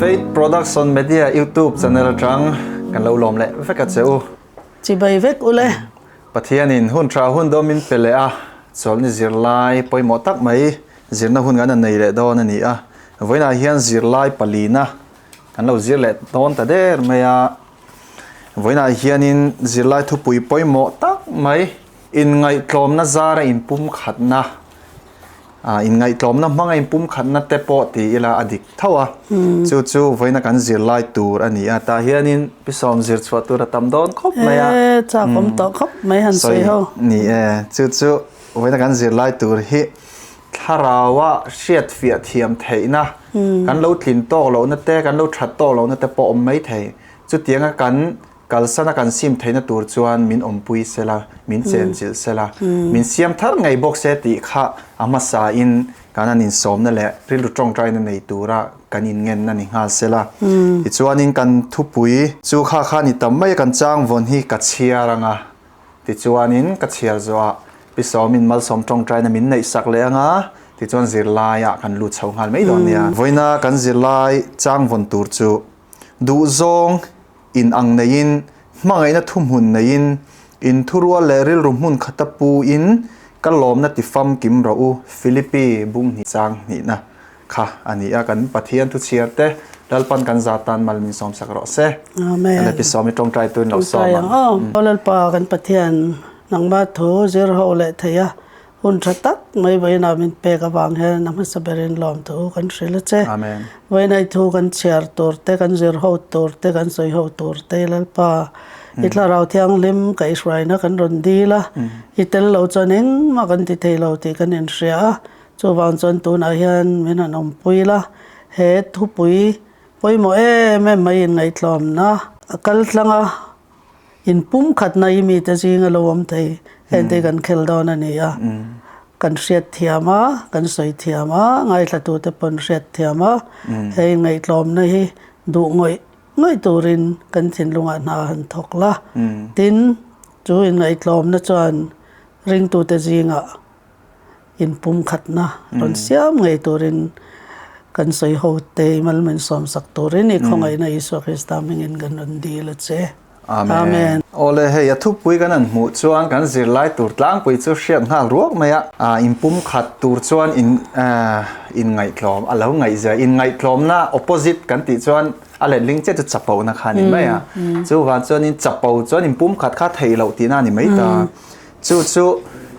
Faith Production Media YouTube channel atang kan lo lawm leh vek a che u. Chibai vek ule. Pathianin hun tha hun dawm min pe leh a, chawlhni zirlai pawimawh tak mai zirna hun kan han nei leh dawn a ni a. Vawiinah hian zirlai palina kan lo zir leh dawn ta der mai a. Vawiinah hianin zirlai thupui pawimawh tak mai inngaihtlawmna zara inpumkhatna Ah, inngaihtlawmna hmanga inpumkhatna te pawh ti ila a dik tho a. Chu chu vawiina kan zirlai tur a ni a. Tah hianin pi sawm zir chhuah tur a tam dawn khawp mai a. E, chak awm tawh khawp mai han sawi ho. Ni e, chu chu vawiina kan zirlai tur hi thlaraua hriatfiah thiam theihna, kan lo tlin tawk lohna te, kan lo that tawk lohna te pawh awm mai thei. Chutianga kan Kalsana kan sim theihna tur chuan min awmpui sela, min chenchilh sela, min siam thar ngei bawk se tih kha a hmasain kan han insawmna leh rilru tawngtaina nei tura kan inngenna ni nghal sela. Tichuanin kan thupui chu kha kha ni tam mai a kan chang vawn hi ka chhiar ang a, tichuanin ka chhiar zawhah Pi Sawmin malsawm tawngtaina min neihsak leh ang a, tichuan zirlaiah kan lut chho nghal mai dawn nia. Vawiina kan zirlai chang vawn tur chu duhzawng In ang neiin, hmangaihna thuhmun neiin, in thurual leh rilru hmun khata pu in ka lawmna ti famkim rawh u, Philippi bunghnih chang hnihna kha a ni a, kan Pathian thuchhiar te Lalpan kan za tan mal min sawmsak rawh se. Amen. Kan episode hi tawngtai tuin lo sawm ang. Aw Lalpa kan Pathian nangmah thu zir ho leh thei a, Hun tha tak mai vawiinah min pek avang hian a hmasa berin lawmthu kan hrilh a che. Amen. Vawiinah i thu kan chhiar tur te, kan zir ho tur te, kan sawi ho tur te Lalpa i Thlarau Thianghlim ka i hruaina kan rawn dil a, i tel lo chuan engmah kan ti thei lo tih kan inhria a, chuvang chuan tunah hian min han awmpui la, he thupui pawimawh em em mai inngaihtlawmna a kal tlang a. In pumkhatna i mite zinga lo awm thei heng te kan khel dawn a ni a, kan hriat thiam a, kan sawi thiam a, ngaithlatute pawn hriat thiam a, he inngaihtlawmna hi duh ngawih ngawih turin kan thinlungah hna han thawk la. Tin, chu inngaihtlawmna chuan ringtute zingah inpumkhatna rawn siam ngei turin kan sawi ho te mal min sawmsak turin i khawngaihna Isua Krista hmingin kan rawn dil a che. Amen. Awle hei a thupui kan han hmuh chuan kan zirlai tur tlangpui chu hriat nghal ruak mai a, inpumkhat tur chuan in inngaihtlawm a lo ngaihzia inngaihtlawmna opposite kan tih chuan a letling chiah chu chapona kha a ni mai a, chuvang chuanin chapo chuan inpumkhat kha theih loh tihna a ni mai ta. Chu chu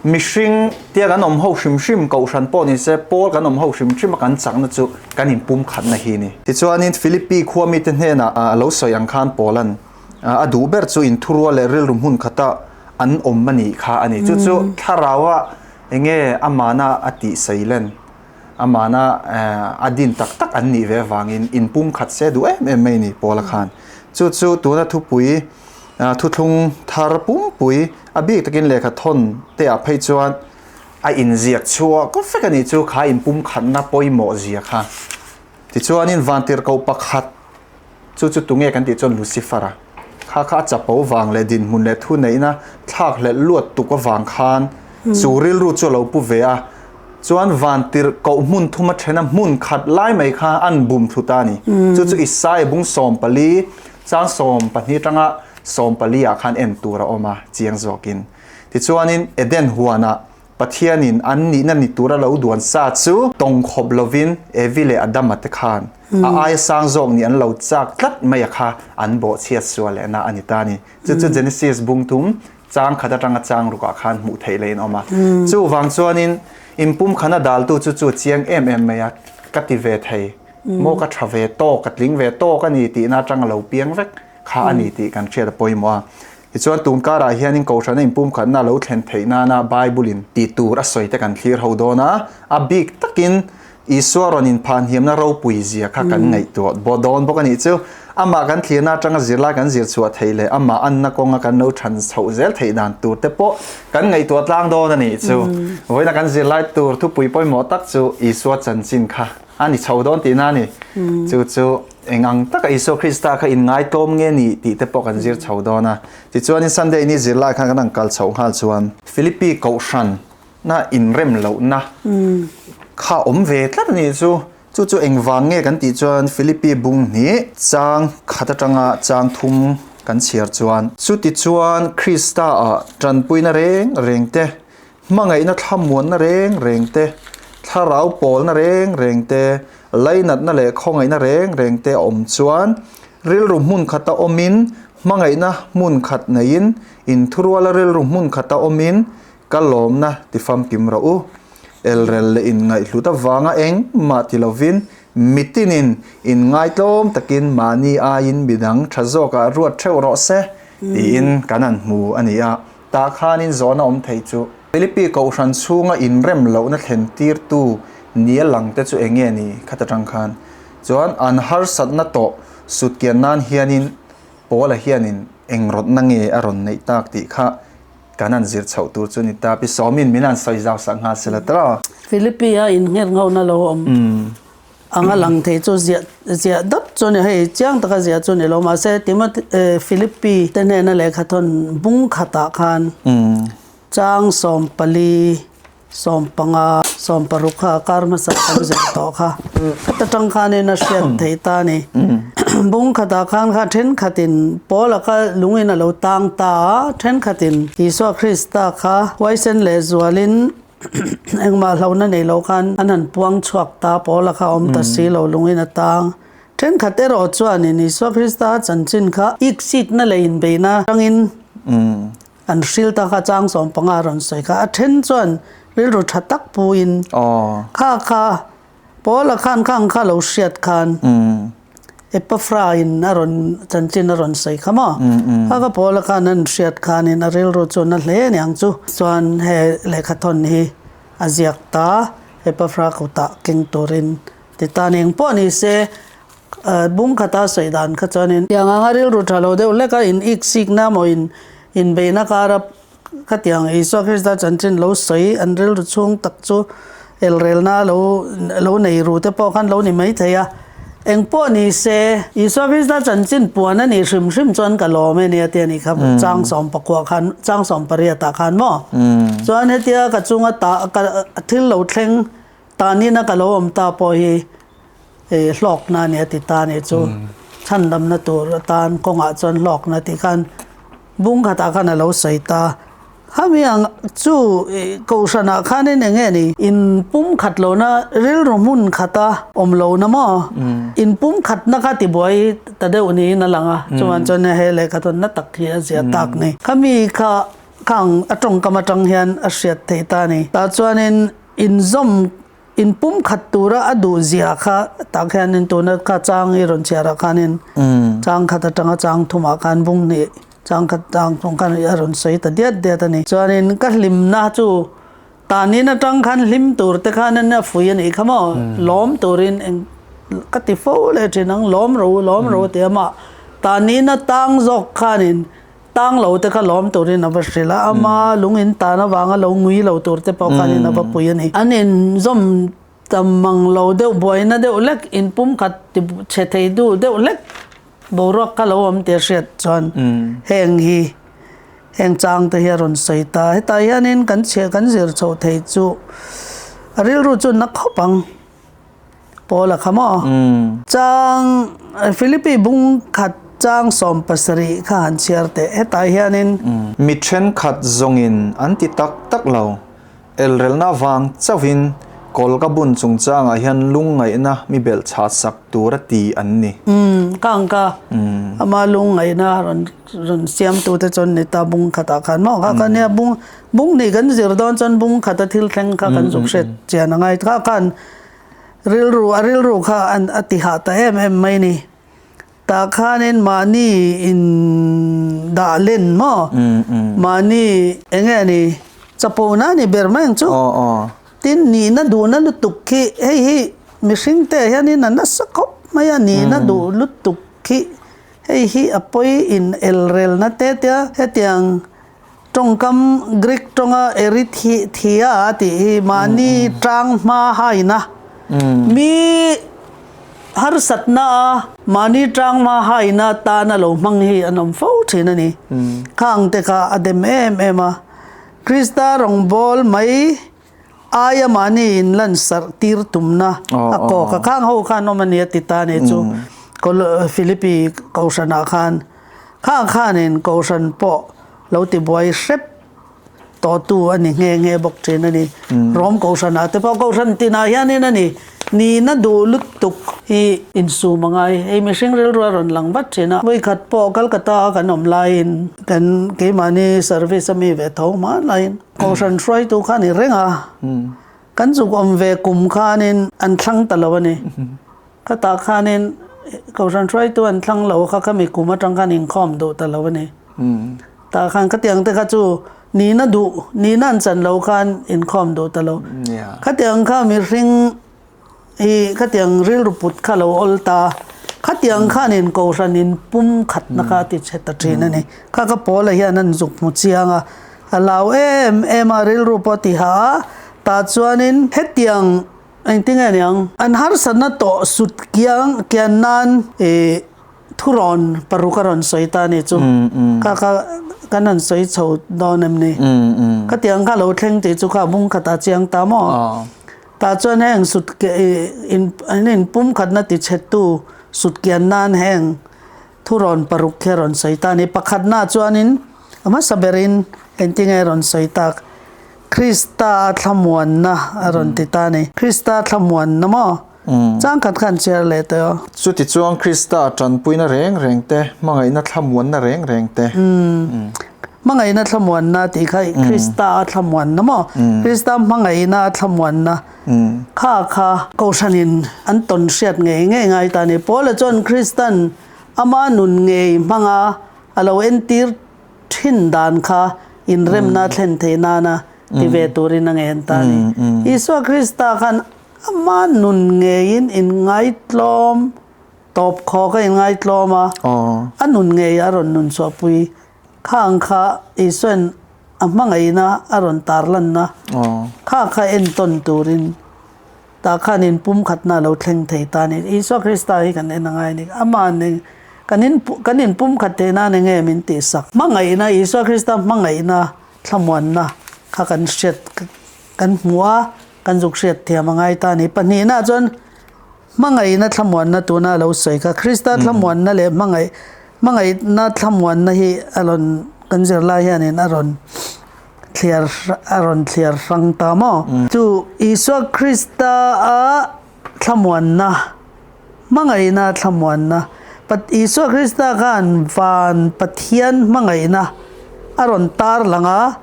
mihring tia kan awm ho hrim hrim, kohhran pawh ni se, pawl kan awm ho hrim hrim a kan chakna chu kan inpumkhatna hi a ni. Tichuanin Philippi khua mite hnenah a lo sawi ang khan Paula'n a duh ber chu inthurual leh rilru hmun khata an awm a nih kha a ni. Chu chu thlaraua enge amana a tih seilen, amana a din tak tak an nih ve avangin inpumkhat se duh em em mai a ni Paula khan. Chu chu tuna thupui Thuthlung thar pumpui a bik takin lehkha thawn te ah phei chuan a inziak chhuak vek a nih chu kha inpumkhatna pawimawh zia kha. Tichuanin vantirhkoh pakhat chu chu tunge kan tih chuan Lucifer-a kha kha a chapo vang leh dinhmun leh thuneihna thlak hlelh luat tuk avang khan chu rilru chu a lo pu ve a. Chuan vantirhkoh hmun thuma thena hmun khat lai mai kha an bum thlu ta a ni. Chu chu Isaiah bung 14 Chang 12 atanga 14 ah khan en tur a awm a, chiang zawkin. Tichuanin Eden huanah Pathianin an nihna ni tura lo duan sa chu tawng khawp lovin Evi leh Adama te khan a aia sang zawk nih an lo chak tlat mai a kha an bawhchhiat sual lehna a ni ta a ni. Chu chu Genesis bung thum chang khat atanga chang rukah khan hmuh theih leh in awm a. Chuvang chuanin inpumkhana daltu chu chu chiang em em mai a, ka ti ve thei. Maw ka tha ve tawk, ka tling ve tawk a ni tihna atang a lo piang vek kha a ni tih kan hriat a pawimawh a. Tichuan tun karah hianin Kohhrana inpumkhatna a lo thlen theih nana Bible-in tih tur a sawi te kan thlir ho dawn a, a bik takin Isua rawn inphanhiamna ropui zia kha kan ngaihtuah bawh dawn bawk a nih chu. Amah kan thlirna atanga zirlai kan zir chhuah theih leh amah anna kawnga kan lo than chhoh zel theih dan tur te pawh kan ngaihtuah tlang dawn a nih chu. Vawiina kan zirlai tur thupui pawimawh tak chu Isua chanchin kha A ni chho dawn tihna a ni. Chu chu eng ang taka Isua Krista kha inngaitawm nge ni tih te pawh kan zir chho dawn a. Tichuanin Sunday ni zir lai khan kan han kal chhoh nghal chuan Philippi kohhran na inrem lohna kha awm ve tlat a nih chu. Chu chu engvang nge kan tih chuan Philippi bung hnih chang khat atanga chang thum kan chhiar chuan, Chutichuan Krista ah tanpuina reng reng te, hmangaihna thlamuanna reng reng te, thlarau pawlna reng reng te, lainatna leh khawngaihna reng reng te a awm chuan, rilru hmun khata awmin, hmangaihna hmun khat neiin, inthuruala rilru hmun khata awmin, Ka lawmna ti famkim rawh u. Elrel leh inngaihhlut avanga engmah ti lovin mitinin inngaitlawm takin mahni aiin midang tha zawkah ruat theuh rawh se tiin kan han hmu a ni a. Tah khanin zawhna awm thei chu. Philippi kohhran chhunga inrem lohna thlen tirtu nia lang te chu eng nge ni khat atang khan chuan an harsatna tawh sutkian nan hianin Paula hianin eng rawtna nge a rawn neih tak tih kha Kan han zir chhoh tur chu ni ta. Pi Sawmin min han sawi zau sak nghal sela tawh. Philippi a inngher ngho na lo awm anga lang thei chu ziah ziah dap chu ni hei chiang taka ziah chu ni lo mahse Timothy Philippi te hnena lehkha thawn bung khatah khan chang 14 15, 16 kha kar hmasa kan zir tawh kha. Khata tang khanin a hriat theih ta a ni. Bung khatah khan kha thenkhatin Paula kha lungin a lo tang ta a, thenkhatin Isua Krista kha huaisen leh zualin engmah hlauhna nei lo khan an han puang chhuak ta, Paula kha awm ta si lo lungin a tang. Thenkhat erawh chuanin Isua Krista chanchin kha iksikna leh inbeihna tangin An hril ta kha chang 15 a rawn sawi kha. A then chuan rilru tha tak puin kha kha Paula khan kha ang kha lo hriat khan Epaphra in a rawn chanchin a rawn sawi kha maw? Kha kha Paula khan an hriat khanin a rilru chu na hle aniang chu. Chuan he lehkha thawn hi a ziak ta Epaphra kutah keng turin ti ta ning pawh ni se Bung khata sawi dan kha chuanin tiang anga rilru tha lo deuh hlek a in ik sikna maw in inbeihna kara khatiang Isua Krista chanchin lo sawi an rilru chhung tak chu elrelna lo lo nei ru te pawh khan lo ni mai thei a. Eng pawh ni se Isua Krista chanchin puan a nih hrim hrim chuan ka lawm e nia tia ni kha chang 19 khan chang 18 ah khan maw chuan hetia ka chunga ta ka thil lo thleng tanin a ka lo awm ta pawh hi Hlawkna a ni a ti ta nih chu chhandamna tur atan kawngah chuan hlawkna tih khan bung khatah khan a lo sawi ta. Khami ang chu kohhranah khanin eng nge ni? In pum khat lohna rilru hmun khata awm lohna maw? In pum khatna kha tibuai ta deuh niin a lang a, chuan chuan he lehkha thawnna tak hi a zia tak ni. Khami kha khang a tawngkam atang hian a hriat theih ta a ni. Tah chuanin inzawm In pum khat tura a duh zia kha tak hianin tuna kha chang i rawn chhiarah khanin chang khat atanga chang thumah khan bung hnih chang khat chang thum khan a rawn sawi ta diat diat a ni. Chuanin ka hlimna chu tanin atang khan hlim tur te khanin a fui a nih kha maw lawm turin eng ka ti fo leh thin ang lawm ro lawm ro tia mah tanin a tang zawk khanin Tang lo te kha lawm turin a va hrilh a, ama lung in tan avanga lo ngui lo tur te pawh khanin a va pui a ni. An inzawm tam mang lo deuh, buaina deuh hlek, inpum khat ti chhe thei duh deuh hlek boruak kha lo awm tih a hriat chuan heng hi heng chang te hi a rawn sawi ta. Hetah hianin kan chhiah kan zir chhoh thei chu a rilru chu na khawp ang Paula kha maw? Chang Philippi bung khat chang 17 kha han chhiar teh. Hetah hianin. Mi thenkhat zawngin an ti tak tak lo. Elrelna vang chauhin kawl ka bun chungchangah hian lungngaihna mi belh chhah sak tur a ti an ni. Ka ang ka. Ama lungngaihna rawn rawn siamtute chuan ni ta bung khatah khan maw? Kha kha nia bung Bung nih kan zir dawn chuan bung khata thil thleng kha kan zuk hriat chian a ngai. Kha khan rilru a rilru kha an a ti hah ta em em mai ni. Tah khanin mahni in dah len maw? Mahni eng nge ni chapona ni ber mai ang chu. Tin nihna duhna lutuk khi hei hi mihring te hianin a nasa khawp mai a nihna duh lutuk khi hei hi a pawi in elrelna te tia hetiang Tawngkam Greek tawnga erithia tih hi mahni tang hma haina, mi harsatna a mahni tang hma haina tana lo hmang hi an awm fo thin a ni. Khang te kha a dem em em a. Krista rawngbâwl mai. Aia mahni in lan sarh tir tumna a kawk a, khang ho khan awm a ni a ti ta ni chu Philippi Kohhranah khan khang khanin Kohhran pawh lo ti buai hrep tawhtu a ni nghe nghe bawk thin a ni. Rom Kohhranah te pawh Kohhran tinah hianin a ni nihna duh lutuk hi insum a ngai. Hei mihring rilru a rawn lang vat thin a, vawikhat pawh Calcutta a kan awm laiin kan keimahni service a mi ve tho hmanlaiin, Kohhran hruaitu kha a ni reng a, kan zuk awm ve kum khanin an thlang ta lo a ni. Khatah khanin Kohhran hruaitu an thlang lo kha khami kum atang khan inkhawm duh ta lo a ni. Tah khan khatiang te kha chu nihna duh, nihna an chan lo khan inkhawm duh ta lo. Khatiang kha mihring I khatiang rilru put kha lo awl ta, khatiang khanin Kohhran in pum khatna kha a ti chhe ta thin a ni. Kha ka Paula hian an zuk hmu chiang a, a hlau em em a, rilru pawh a ti ha a, tah chuanin hetiang engtin nge niang, an harsatna tawh sut kiang kian nan i thurawn paruk a rawn sawi ta a ni chu, kha kha kan han sawi chho dawn em ni? Khatiang kha lo thleng tih chu kha bung khatah chiang ta maw? Tah chuan heng sut in an in pumkhatna ti chhetu sut kian nan heng thurawn paruk khi a rawn sawi ta a ni. Pakhatna chuanin a hmasa berin engtinge a rawn sawi tak? Krista a thlamuanna a rawn ti ta a ni. Krista thlamuanna maw? Changkhat khan chhiar leh teh aw. Chutichuan Krista tanpuina reng reng te, hmangaihna thlamuanna reng reng te. Hmangaihna thlamuanna tih kha Krista a thlamuanna maw? Krista hmangaihna a thlamuanna kha kha Kohhranin an tawn hriat ngei ngei ngai ta a ni. Paula chuan Kristan ama nun ngei hmanga a lo entir thin dan kha inremna thlen theih nana ti ve turin a ngen ta a ni. Isua Krista khan ama nun ngeiin inngaitlawm tawp khawk a inngaitlawm a, a nun ngei a rawn nun chhuahpui. Kha ang kha Isuain a hmangaihna a rawn tarlanna kha kha entawn turin tah khan inpumkhatna a lo thleng thei ta a ni. Isua Krista hi kan en a ngai a ni. Amah nen kan in kan inpumkhat theih nan enge min tihsak? Hmangaihna, Isua Krista hmangaihna thlamuanna kha kan hriat kan hmu a, kan zuk hriat thiam a ngai ta a ni. Pahnihna chuan Hmangaihna thlamuanna tuna a lo sawi kha Krista thlamuanna leh hmangaih hmangaihna thlamuanna hi a rawn kan zirlai hianin a rawn thliar a rawn thliar hrang ta maw? Chu Isua Krista a thlamuanna hmangaihna thlamuanna Isua Krista khan van Pathian hmangaihna a rawn tar lang a.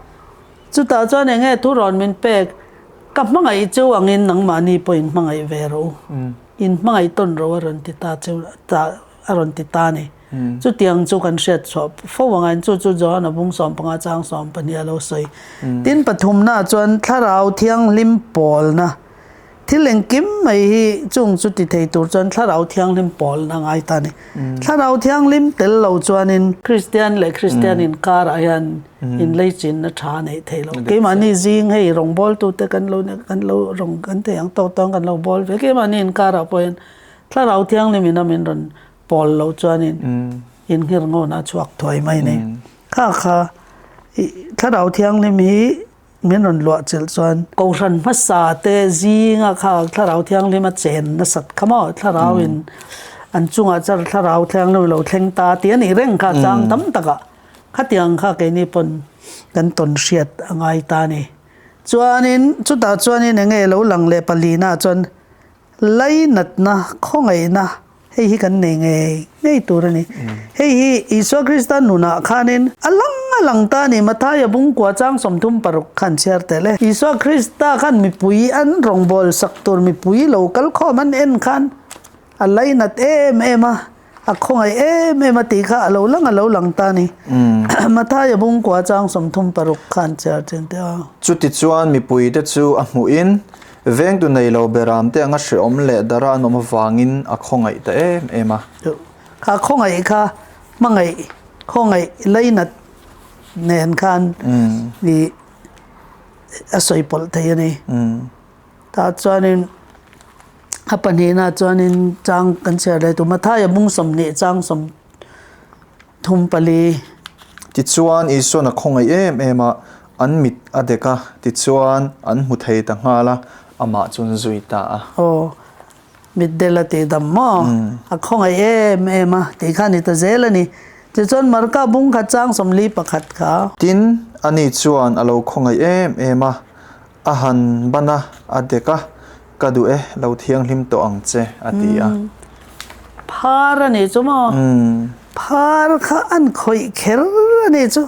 Chutah chuan eng nge thu rawn min pek? Ka hmangaih cheu angin nangmahni pawh in hmangaih ve rawh u. In hmangaih tawn rawh a rawn ti ta cheu ta a rawn ti ta a ni. Chutiang chu kan hriat chhuah fo angain chu chu Johana bung 15 chang 12 a lo sawi. Tin pathumnaah chuan Thlarau Thianghlim pawlna Thil engkim mai hi chung chu ti thei tur chuan Thlarau Thianghlim pawlna ngai ta a ni. Thlarau Thianghlim tel lo chuanin Kristian leh Kristian inkarah hian inleichinna tha a neih theih loh. Keimahni zing hei rawngbawltute kan lo kan lo rawn kan thei ang tawk tawng kan lo bawl ve. Keimahni inkarah pawh hian Thlarau Thianghlim ina min rawn pawl loh chuanin inngirngawna a chhuak thuai mai a ni. Kha kha Thlarau Thianghlim hi Min rawn luah chilh chuan. Kohhran hmasa te zinga kha Thlarau Thianghlim a chen nasat kha maw? Thlarau in an chungah char Thlarau Thianghlim a lo thleng ta tih a nih reng kha chang tam takah khatiang kha keini pawn kan tawn hriat a ngai ta a ni. Chuanin chutah chuanin eng nge lo lang leh palina chuan Lainatna, khawngaihna hei hi kan nei ngei ngei tur a ni. Hei hi Isua Krista nunah khanin a lang a lang ta a ni. Mathaia bungkua chang 36 khan chhiar tel e. Isua Krista khan mipui an rawngbâwl sak tur mipui lo kal khawm an en khan a lainat em em a, a khawngaih em em a tih kha a lo lang a lo lang ta a ni. Mathaia bungkua chang 36 khan chhiar thin teh a. Chutichuan mipuite chu a hmuhin Vengtu nei lo beram te anga hreawm leh dara an awm avangin a khawngaih ta em em a. Kha khawngaih kha hmangaih khawngaih lainat nen khan i a sawi pawlh thei a ni. Tah chuanin a pahnihna chuanin chang kan chhiar leh tur Mathaia bung 20 chang 34. Tichuan Isuan a khawngaih em em a. An mit a dek a, tichuan an hmu thei ta nghal a, amah chu an zui ta a. Aw, mitdel a tih dam maw? A khawngaih em em a tih kha a ni ta zel a ni. Tichuan Marka bung khat chang 41 kha. Tin, ani chuan a lo khawngaih em em a, a han ban a, a dek a, Ka duh e, lo thianghlim tawh ang che, a ti a. Phar a nih chu maw? Phar kha an khawih kher a nih chu.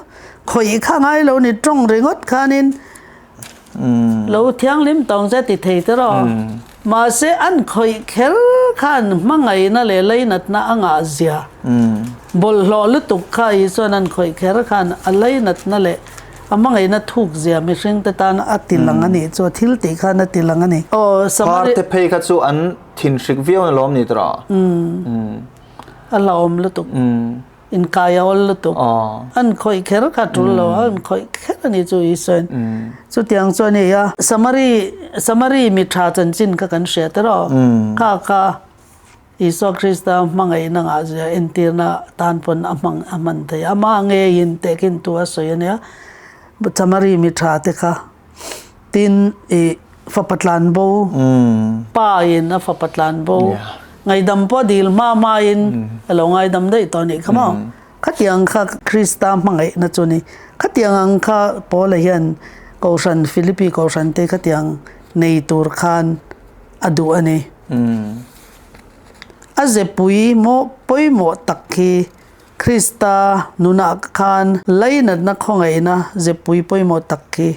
Khawih kha ngai lo ni tawng ringawt khanin lo thianghlim tawng che ti thei te rawh. Mahse an khawih kher khan hmangaihna leh leinatna a ngah zia. Bawlhhlawh lutuk kha Isuan an khawih kher khan a leinatna leh A hmangaihna thuk zia mihring te tan a ti lang a nih chu, a thil tih khan a ti lang a ni. Aw, Samari. Phar te phei kha chu an thinhrik viau na lawm ni tawh. A hlauhawm lutuk. Inkai a awl lutuk. An khawih kher kha tul lo a, an khawih kher a nih chu Isuain. Chutiang chu a ni a. Samari, Samari mi tha chanchin kha kan hria tawh. Kha kha. Isua Krista hmangaihna ngah zia entirna tan pawn a hmang a hman thei a, amah ngeiin tehkhin tu a sawi a nia, Samari mi tha te kha tin ih fapa tlan bo pa in a fapa tlan bo ngaihdam pawh dil hma hma in a lo ngaidam daih tawh a nih kha maw, khatiang kha Krista hmangaihna chu a ni, khatiang ang kha Paula hian Kohhran Philippi Kohhran te khatiang nei tur khan a duh a ni. A zepui maw pawimawh tak hi Krista nunah khan lainatna khawngaihna zepui pawimawh tak hi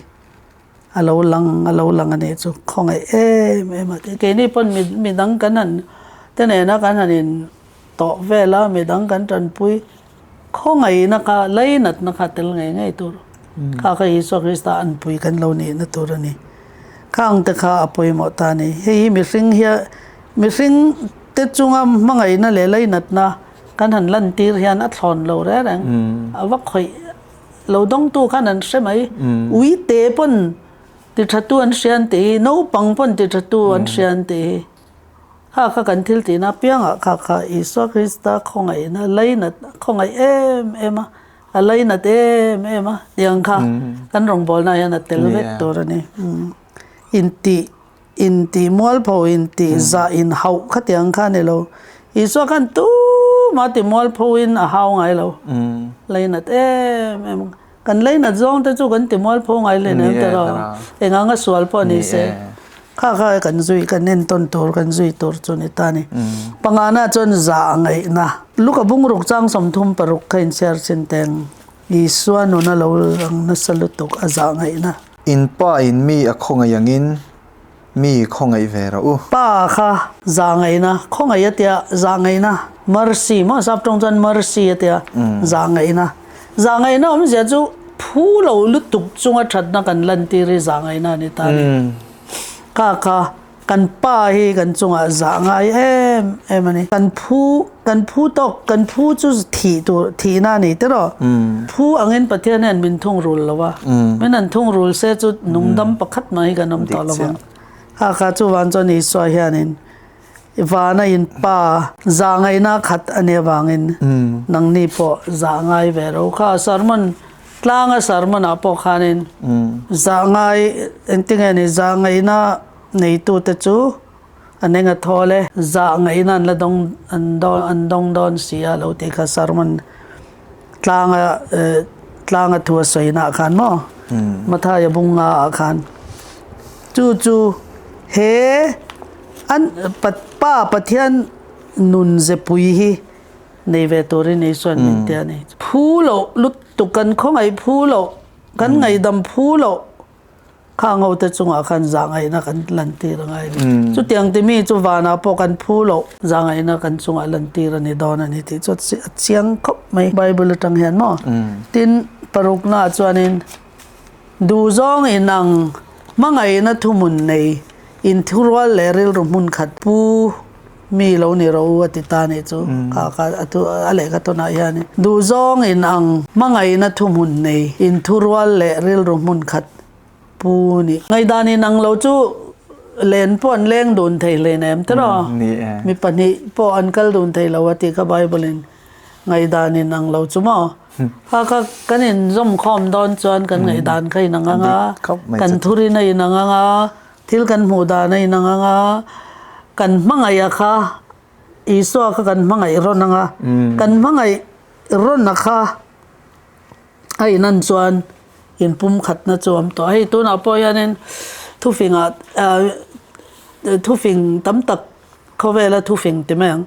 a lo lang a lo lang a nih chu khawngaih em em a ti. Keini pawn mi midang kan han te nena kan han in tawh vel a midang kan tanpui khawngaihna kha lainatna kha tel ngei ngei tur kha kha Isua Krista anpui kan lo nihna tur a ni. Khang te kha a pawimawh ta a ni. Hei hi mihring hia mihring te chunga hmangaihna leh lainatna kan han lantir hian a thlawn lo reng reng. A va khawih lo dawngtu khan an hre mai. Ui te pawn ti tha tu an hria an tih hi, naupang pawn ti tha tu an hria an tih hi. Kha kha kan thil tihna apiangah kha kha Isua Krista khawngaihna lainat khawngaih em em a. A lainat em em a, tiang kha kan rawngbawlna hian a tel vek tur a ni. Intih, intih mualpho, intih zah, inhauh kha tiang kha a ni lo. Isua khan tumah ti mualpho in a hau ngai lo. Lainat em em. Kan lainat zawng te chu kan ti mualpho ngai hle nem ta lo. Enganga sual pawh ni se. Kha kha kan zui, kan entawn tur, kan zui tur chu ni ta a ni. Pangana chuan zah ngaihna. Luka bungruk chang 36 kha inchhiar chin teng Isua nuna lo lang nasa lutuk a zah ngaihna. In pa in mi a khawngaih angin mi khawngaih ve rawh u. Pa kha zah ngaihna, khawngaih a tia zah ngaihna, mercy maw sap tawng chuan mercy a tia zah ngaihna. Zah ngaihna awmzia chu phu lo lutuk chunga thatna kan lantir hi zah ngaihna a ni ta a ni. Kha kha kan pa hi kan chungah zah ngai em em a ni. Kan phu kan phu tawk kan phu chu thih tur thihna a ni tiraw. Phu angin Pathian hian min thungrul lo a, min han thungrul se chu nungdam pakhat mai hi kan awm tawh lo ang. Kha kha chuvang chuan Isua hianin Vana in pa zah ngaihna khat a nih avangin nangni pawh zah ngai ve ro kha. Sermon tlanga sermon ah pawh khanin zah ngai engtinge ni zah ngaihna neitute chu an eng a thawl e, zah ngaihna an la dawng an dawn an dawng dawn si a lo tih kha sermon tlanga tlanga thu a sawina ah khan maw Mathaia bunga ah khan chu chu he An Pa Pathian nun zepui hi nei ve turin Isua'n min ti a ni. Phu loh lutuk, kan khawngaih phu loh, kan ngaihdam phu loh kha ngote chungah khan zahngaihna kan lantir a ngai a ni. Chutiang timi chu vanah pawh kan phu loh zahngaihna kan chungah lantir a ni dawn a ni tih chu a chiang khawp mai Bible atang hian maw. Tin, paruknaah chuanin Duhzawng inang hmangaihna thuhmun nei inthurual leh rilru hmun khat pu mi lo ni rawh u a ti ta nih chu kha kha a thu a lehkha tawnah hian duhzawng inang hmangaihna thuhmun nei inthurual leh rilru hmun khat pu nih ngaihdan inang lo chu len pawh an leng dun thei hlein em tiraw mi pahnih pawh an kal dun thei lo a ti kha Bible in ngaihdan inang lo chu maw. Kha kha kan inzawmkhawm dawn chuan kan ngaihdan kha inang ang a, kan thurin a inang ang a, thil kan hmuh dan a inang ang a, kan hmangaih a kha Isua kha kan hmangaih rawn ang a, kan hmangaih rawn a kha a inan chuan inpumkhatna chu a awm tawh. Hei tunah pawh hianin thufingah thufing tam tak Khawvela thufing ti mai ang.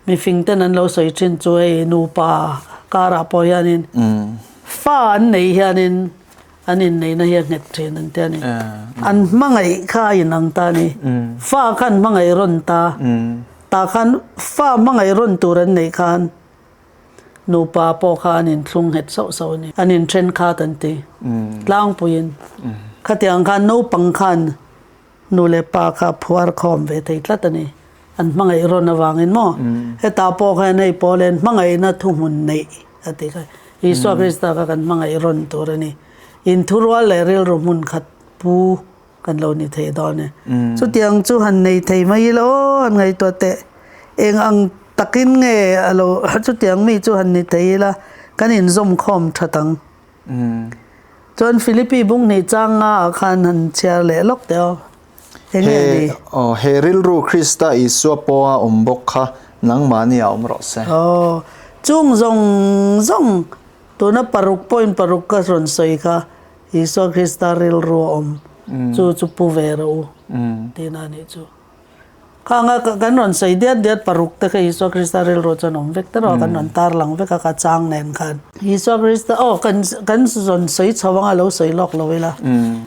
Mifing ten an lo sawi thin chu hei nupa karah pawh hianin fa an neih hianin an inneihna hi a nghet thin an ti a ni. An hmangaih kha a inang ta a ni. Fa kha an hmangaih rawn ta. Tah khan fa hmangaih rawn tur an neih khan nupa pawh kha an inthlung nghet sauh sauh a ni. An inthen khat an ti tlangpuiin. Khatiang khan naupang khan Nu leh pa kha phuar khawm ve thei tlat a ni. An hmangaih rawn avangin maw? Hetah pawh khan hei pawl hian hmangaihna thuhmun neih a ti kha. Isua Krista kha kan hmangaih rawn tur a ni. Inthurual leh rilru hmun khat pu kan lo ni thei dawn e. Chutiang chu han nei thei mai ila aw, han ngaihtuah teh. Eng ang takin nge a lo chutiang mi chu han ni thei ila kan inzawm khawm that ang. Chuan Philippi bung hnih chang nga ah khan han chhiar leh lawk teh aw. Eng nge ni? Aw, he rilru Krista Isua pawha awm bawk kha nangmahni ah awm rawh se. Aw, chung zawng zawng tuna paruk point paruk ka rawn sawi kha Isua Krista rilru a awm chu chu pu ve rawh u tihna a nih chu. Khanga kan rawn sawi diat diat paruk te kha Isua Krista rilru chuan awm vek ta rawh a, kan rawn tar lang vek a ka chang nen khan. Isua Krista aw kan kan rawn sawi chho anga lo sawi lawk lo ila.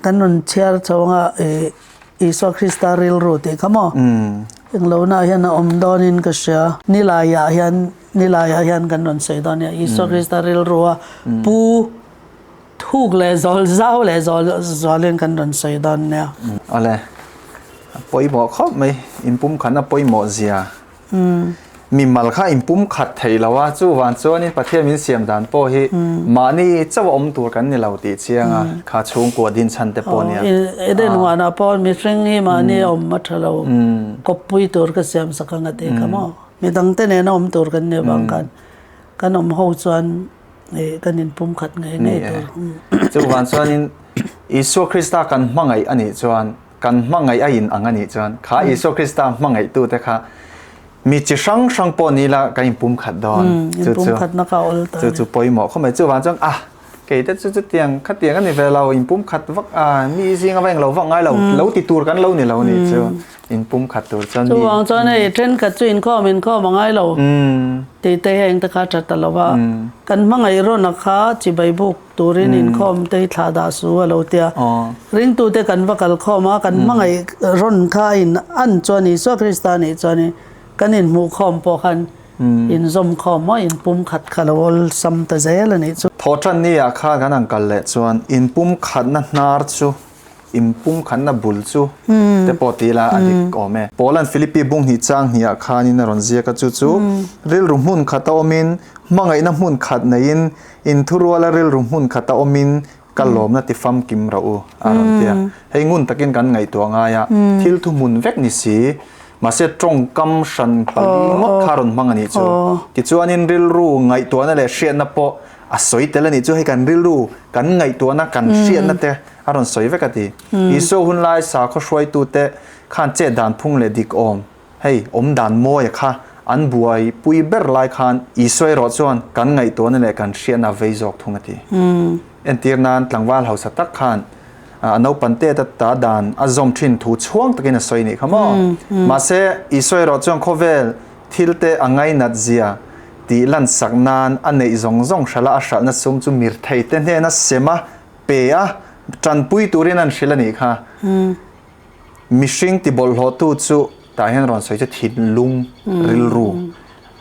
Kan rawn chhiar chho anga ih Isua Krista rilru tih kha maw? Englo na hian a awm dawnin ka hria. Nilaiah hian nilaiah hian kan rawn sawi dawn nia Isua Krista rilru a pu Thuk leh zawl zau leh zawl zawlin kan rawn sawi dawn nia. Awle, a pawimawh khawp mai, inpumkhatna pawimawh zia. Mimal kha inpumkhat thei lo a, chuvang chuanin Pathian min siam dan pawh hi mahni chauh a awm tur kan ni lo tih chiang a, kha chhungkua din chhan te pawh nia. Eden huanah pawh mihring hi mahni a awm a tha lo, kawppui tur ka siam sak ang a tih kha maw. Midangte nena awm tur kan nih avang khan kan awm ho chuan kan inpumkhat ngei ngei tur. Chuvang chuanin Isua Krista kan hmangaih a nih chuan, kan hmangaih a in ang a nih chuan, kha Isua Krista hmangaihtute kha mi chi hrang hrang pawh ni ila kan inpumkhat dawn. Chu chu chu chu pawimawh khawp mai. Chuvang chuan ah kei te chu chutiang khatiang a ni ve lo, inpumkhat vak ah mi zinga va englo vak ngai lo, lo ti tur kan lo ni lo nih chu. Inpumkhat tur chuan mi. Chuvang chuan hei thenkhat chu inkhawm inkhawm a ngai lo tih te hi eng te kha tha ta lo va. Kan hmangaih rawna kha chibai buk turin inkhawm te hi thlah dah su a lo tia. Ringtute kan va kal khawm a, kan hmangaih rawn kha a in an chuan Isua Krista nih chuan kan inhmuhkhawm pawh khan inzawmkhawm maw inpumkhat kha lo awlsam ta zel a nih chu. Thawhtan ni ah khan kan han kal leh chuan inpumkhatna hnar chu Inpumkhatna bul chu te pawh ti ila a dik awm e. Paula'n Philippi bung hnih chang hnih ah khanin a rawn ziak a, chu chu rilru hmun khat a awmin, hmangaihna hmun khat neiin, inthuruala rilru hmun khat a awmin ka lawmna ti famkim rawh u a rawn ti a. Hei ngun takin kan ngaihtuah ngai a, thil thuhmun vek ni si, mahse tawngkam hran pali ngawt kha a rawn hmang a nih chu. Tichuanin rilru ngaihtuahna leh hriatna pawh a sawi tel a nih chu, hei kan rilru kan ngaihtuahna kan hriatna te A rawn sawi vek a ti. Isua hun lai sakhaw hruaitute khan chet dan phung leh dik awm, hei, awm dan mawia kha an buai pui ber lai khan Isua erawh chuan kan ngaihtuahna leh kan hriatna a vei zawk thung a ti. Entir nan tlangval hausa tak khan a naupan tet a ta dan a zawm thin thu chhuang takin a sawi nih kha maw? Mahse, Isua erawh chuan khawvel thil te a ngainat zia tih lansak nan a neih zawng zawng hralh a a hralhna sum chu mirthei te hnena sem a Pe a, tanpui turin an hrilh a nih kha. Mihring ti bawlhhlawhtu chu tah hian rawn sawi chu thinlung, rilru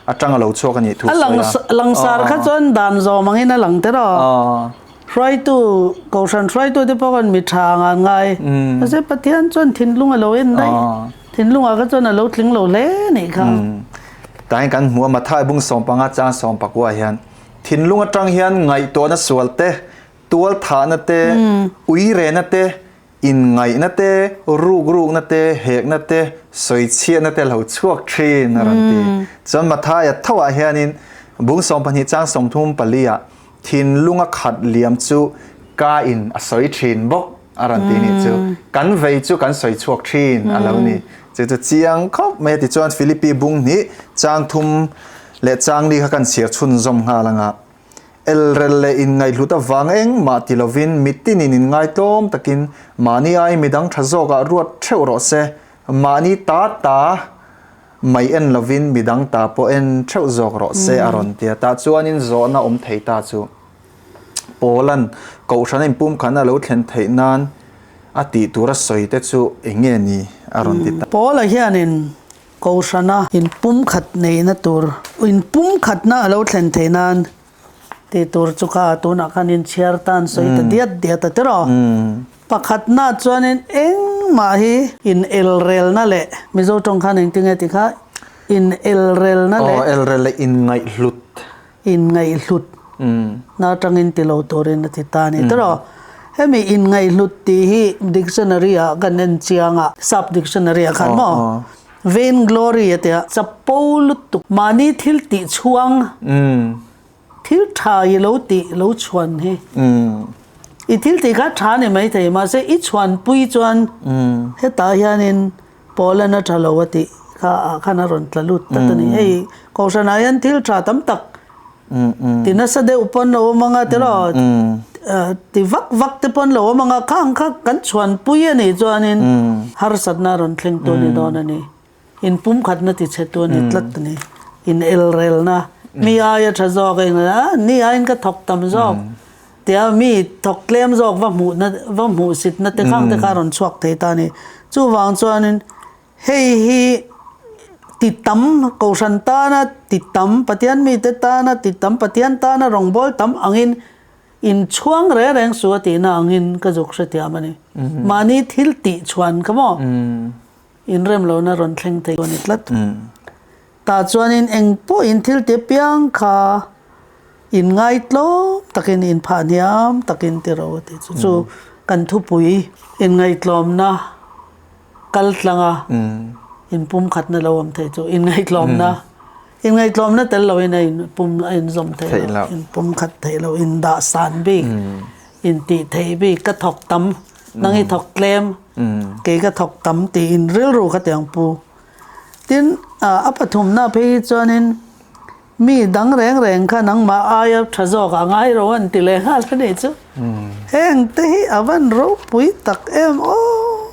atang a lo chhuak a nih thu sawi a. A langsar kha chuan dan zawm angin a lang tiraw. Hruaitu, Kohhran hruaitu te pawh khan mi tha anga an ngai. Mahse Pathian chuan thinlung a lo en daih. Thinlungah kha chuan a lo tling lo hle a nih kha. Tah hian kan hmu a, Mathai bung 15 chang 19 hian thinlung atang hian ngaihtuahna sual te, Tual thahna te, uirehna te, inngaihna te, rukrukna te, hekna te, sawichhiatna te lo chhuak thin a rawn ti. Chuan Mathaia thoah hianin Bung 12 chang 34 ah thinlunga khat liam chu ka in a sawi thin bawk a rawn ti nih chu. Kan vei chu kan sawi chhuak thin a lo ni. Chu chu chiang khawp mai a tichuan Philippi bung hnih chang thum leh chang li kha kan chhiar chhunzawm nghal anga Elrel leh inngaihhlut avang engmah ti lovin mitinin inngaitlawm takin mahni ai midang tha zawkah ruat theuh rawh se. Mahni ta ta mai en lovin midang ta pawh en theuh zawk rawh se a rawn ti a. Tah chuanin zawhna awm thei ta chu Paula'n Kohhrana inpumkhatna a lo thlen theih nan a tih tura sawi te chu eng nge ni a rawn ti ta. Paula hianin Kohhrana inpumkhat neihna tur inpumkhatna a lo thlen theih nan Tih tur chu kha tunah khan inchhiar tan sawi ta diat diat a tiraw. Pakhatna chuanin engmah hi in elrelna leh Mizo tawng khan engtinge ti kha in elrelna leh. Aw elrel leh inngaihhlut. Inngaihhlut na atangin ti lo turin a ti ta a ni tiraw. Hemi inngaihhlut tih hi dictionary ah kan en chiang a, sap dictionary ah khan maw. Vain glory a tia chapo lutuk mahni thil tih chhuang thil tha i lo tih lo chhuan hi i thil tih kha tha ni mai thei mahse i chhuan pui chuan hetah hianin Poland a tha lo a tih kha ah khan a rawn tla lut tlat a ni hei kohhran ah hian thil tha tam tak Ti nasa deuh pawn lo awm anga tiraw ti vak vak te pawn lo awm anga khang kha kan chhuanpui a nih chuanin harsatna a rawn thleng tu a ni dawn a ni. Inpumkhatna ti chhe tu a ni tlat a ni. In elrelna mi aia tha zawk a inah ni aiin ka thawk tam zawk tia mi thawk tlem zawk va hmuhna va hmuhsitna te khang te kha a rawn chhuak thei ta a ni. Chuvang chuanin Hei hi ti tam, Kohhran tana ti tam, Pathian mite tana ti tam, Pathian tana rawngbâwl tam angin inchhuang reng reng su a tihna angin ka zuk hrethiam a ni. Mahni thil tih chhuan kha maw inrem lohna rawn thleng thei a ni tlat. Tah chuanin eng pawhin thil ti apiang kha inngaitlawm takin, inphah hniam takin ti ro a ti. Chu chu kan thupui inngaihtlawmna. Kal tlanga inpumkhatna lo awm thei chu inngaihtlawmna inngaihtlawmna tel loin a inpum a inzawm thei lo inpumkhat thei lo indah san bik intih theih bik ka thawk tam nang i thawk tlem kei ka thawk tam tiin rilru kha tiang pu tin a pathumna phei hi chuanin Mi dang reng reng kha nangmah aia tha zawk a ngai ro an ti leh nghal a nih chu. Heng te hi a van ropui tak em aw.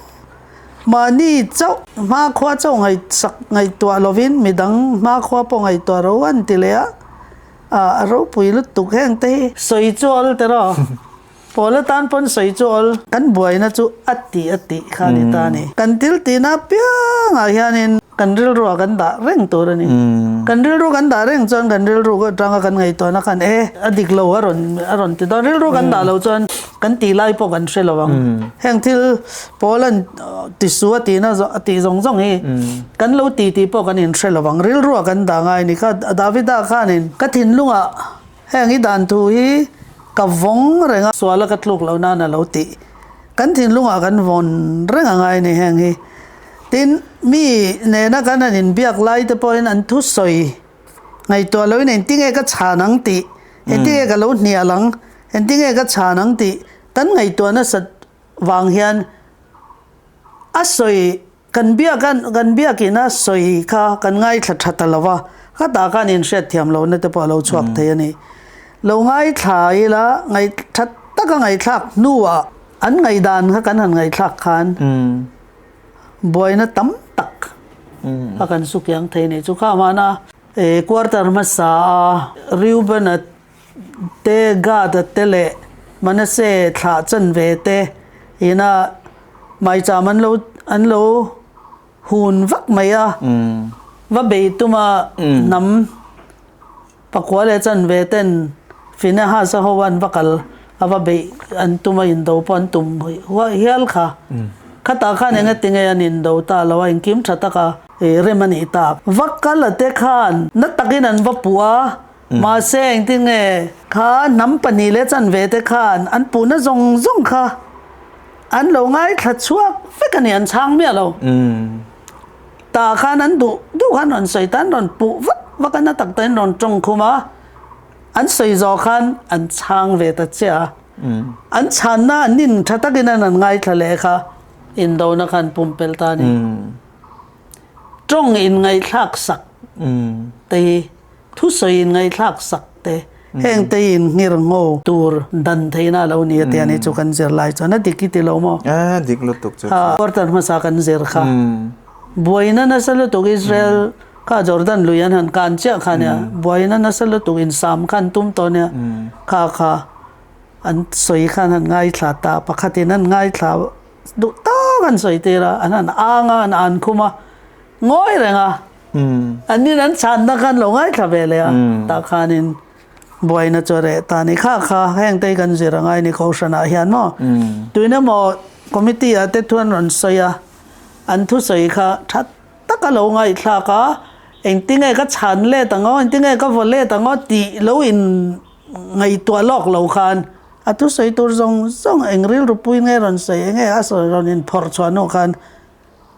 Mahni chauh hmakhua chauh ngaihsak ngaihtuah lovin mi dang hmakhua pawh ngaihtuah ro an ti leh a, a ropui lutuk heng te hi. Sawi chu awl teh rawh. Pawl atan pawn sawi chu awl. Kan buaina chu a tih a tih kha a ni ta a ni. Kan thil tihna apiangah hianin kan rilruah kan dah reng tur a ni. Kan rilru kan dah reng chuan kan rilru atanga kan ngaihtuahna khan e a dik lo a rawn a rawn ti dawn. Rilru kan dah loh chuan kan tih lai pawh kan hre lo ang. Heng thil pawl an ti su a tihna a tih zawng zawng hi kan lo ti tih pawh kan inhre lo ang. Rilruah kan dah ngai a ni kha. Davida khanin ka thinlungah Heng i dan thu hi ka vawng reng a, suala ka tluk loh nan a lo tih. Kan thinlungah kan vawn reng a ngai a ni heng hi. Tin, mi nena kan han inbiak lai te pawhin an thusawi ngaihtuah loin engtinge ka chhan ang tih, engtinge ka lo hnial ang, engtinge ka chhan ang tih kan ngaihtuah nasat vang hian a sawi Kan biak a, kan biakin a sawi kha kan ngaithla tha ta lo va, khatah khan inhriat thiam lohna te pawh a lo chhuak thei a ni. Lo ngaithla ila, ngaihtha taka ngaihthlak hnuah an ngaihdan kha kan han ngaihthlak khan buaina tam tak a kan su kiang thei a ni. Chu kha hmana quarter hmasa a Reuben-a te, Gad-a te leh Manasseh thlah chanve te ina Maicham an lo an lo hun vak mai a, va bei tuma hnam pakua leh chanve ten Phinehas-a ho an va kal a va beih an tum a indo pawh an tum hial kha. Khatah khan enga tinge an indo ta lo a, engkim tha taka rem a nih tak. Va kal a te khan na takin an va puh a, mahse engtinge kha hnam pahnih leh chanve te khan an puhna zawng zawng kha An lo ngaithla chhuak vek a ni, an chhang miah lo. Tah khan an duh duh khan rawn sawi ta, an rawn puh vat vak a, na tak takin rawn tawng khum a, an sawi zawh khan an chhang ve ta chiah a. An chhanna an in tha takin an an ngaithla leh kha indona kha an pumpelh ta a ni. Tawng in ngaihthlak sak te hi Thusawi in ngaihthlak sak te, heng te in nghir ngho tur dan theihna a lo ni a tia ni chu kan zir lai chuan a dik i ti lo maw? Eh, dik lutuk chu. Ha, quarter hmasa kan zir kha. Buaina nasa lutuk Israel kha Jordan lui an han kan chiah kha nia, buaina nasa lutuk in sam kha an tum tawh nia, kha kha an sawi khan an ngaithla ta, pakhatin an ngaithla duh tak an sawi tir a, an han ang a, an an khum a, ngawi reng a. An nin an chhanna khan lo ngaithla ve leh a, tah khanin buaina chu a reh ta a ni. Kha kha heng te hi kan zir a ngai ni Kohhranah hian maw? Tuin emaw committee ah te thu an rawn sawi a, an thusawi kha tha taka lo ngaihthlak a, engtinge ka chhan let ang aw, engtinge ka vaw let ang aw tih lo in ngaihtuah lawk lo khan a thusawi tur zawng zawng eng rilru pui nge rawn sawi, enge a sawi rawn inphawrh chhuah hnu khan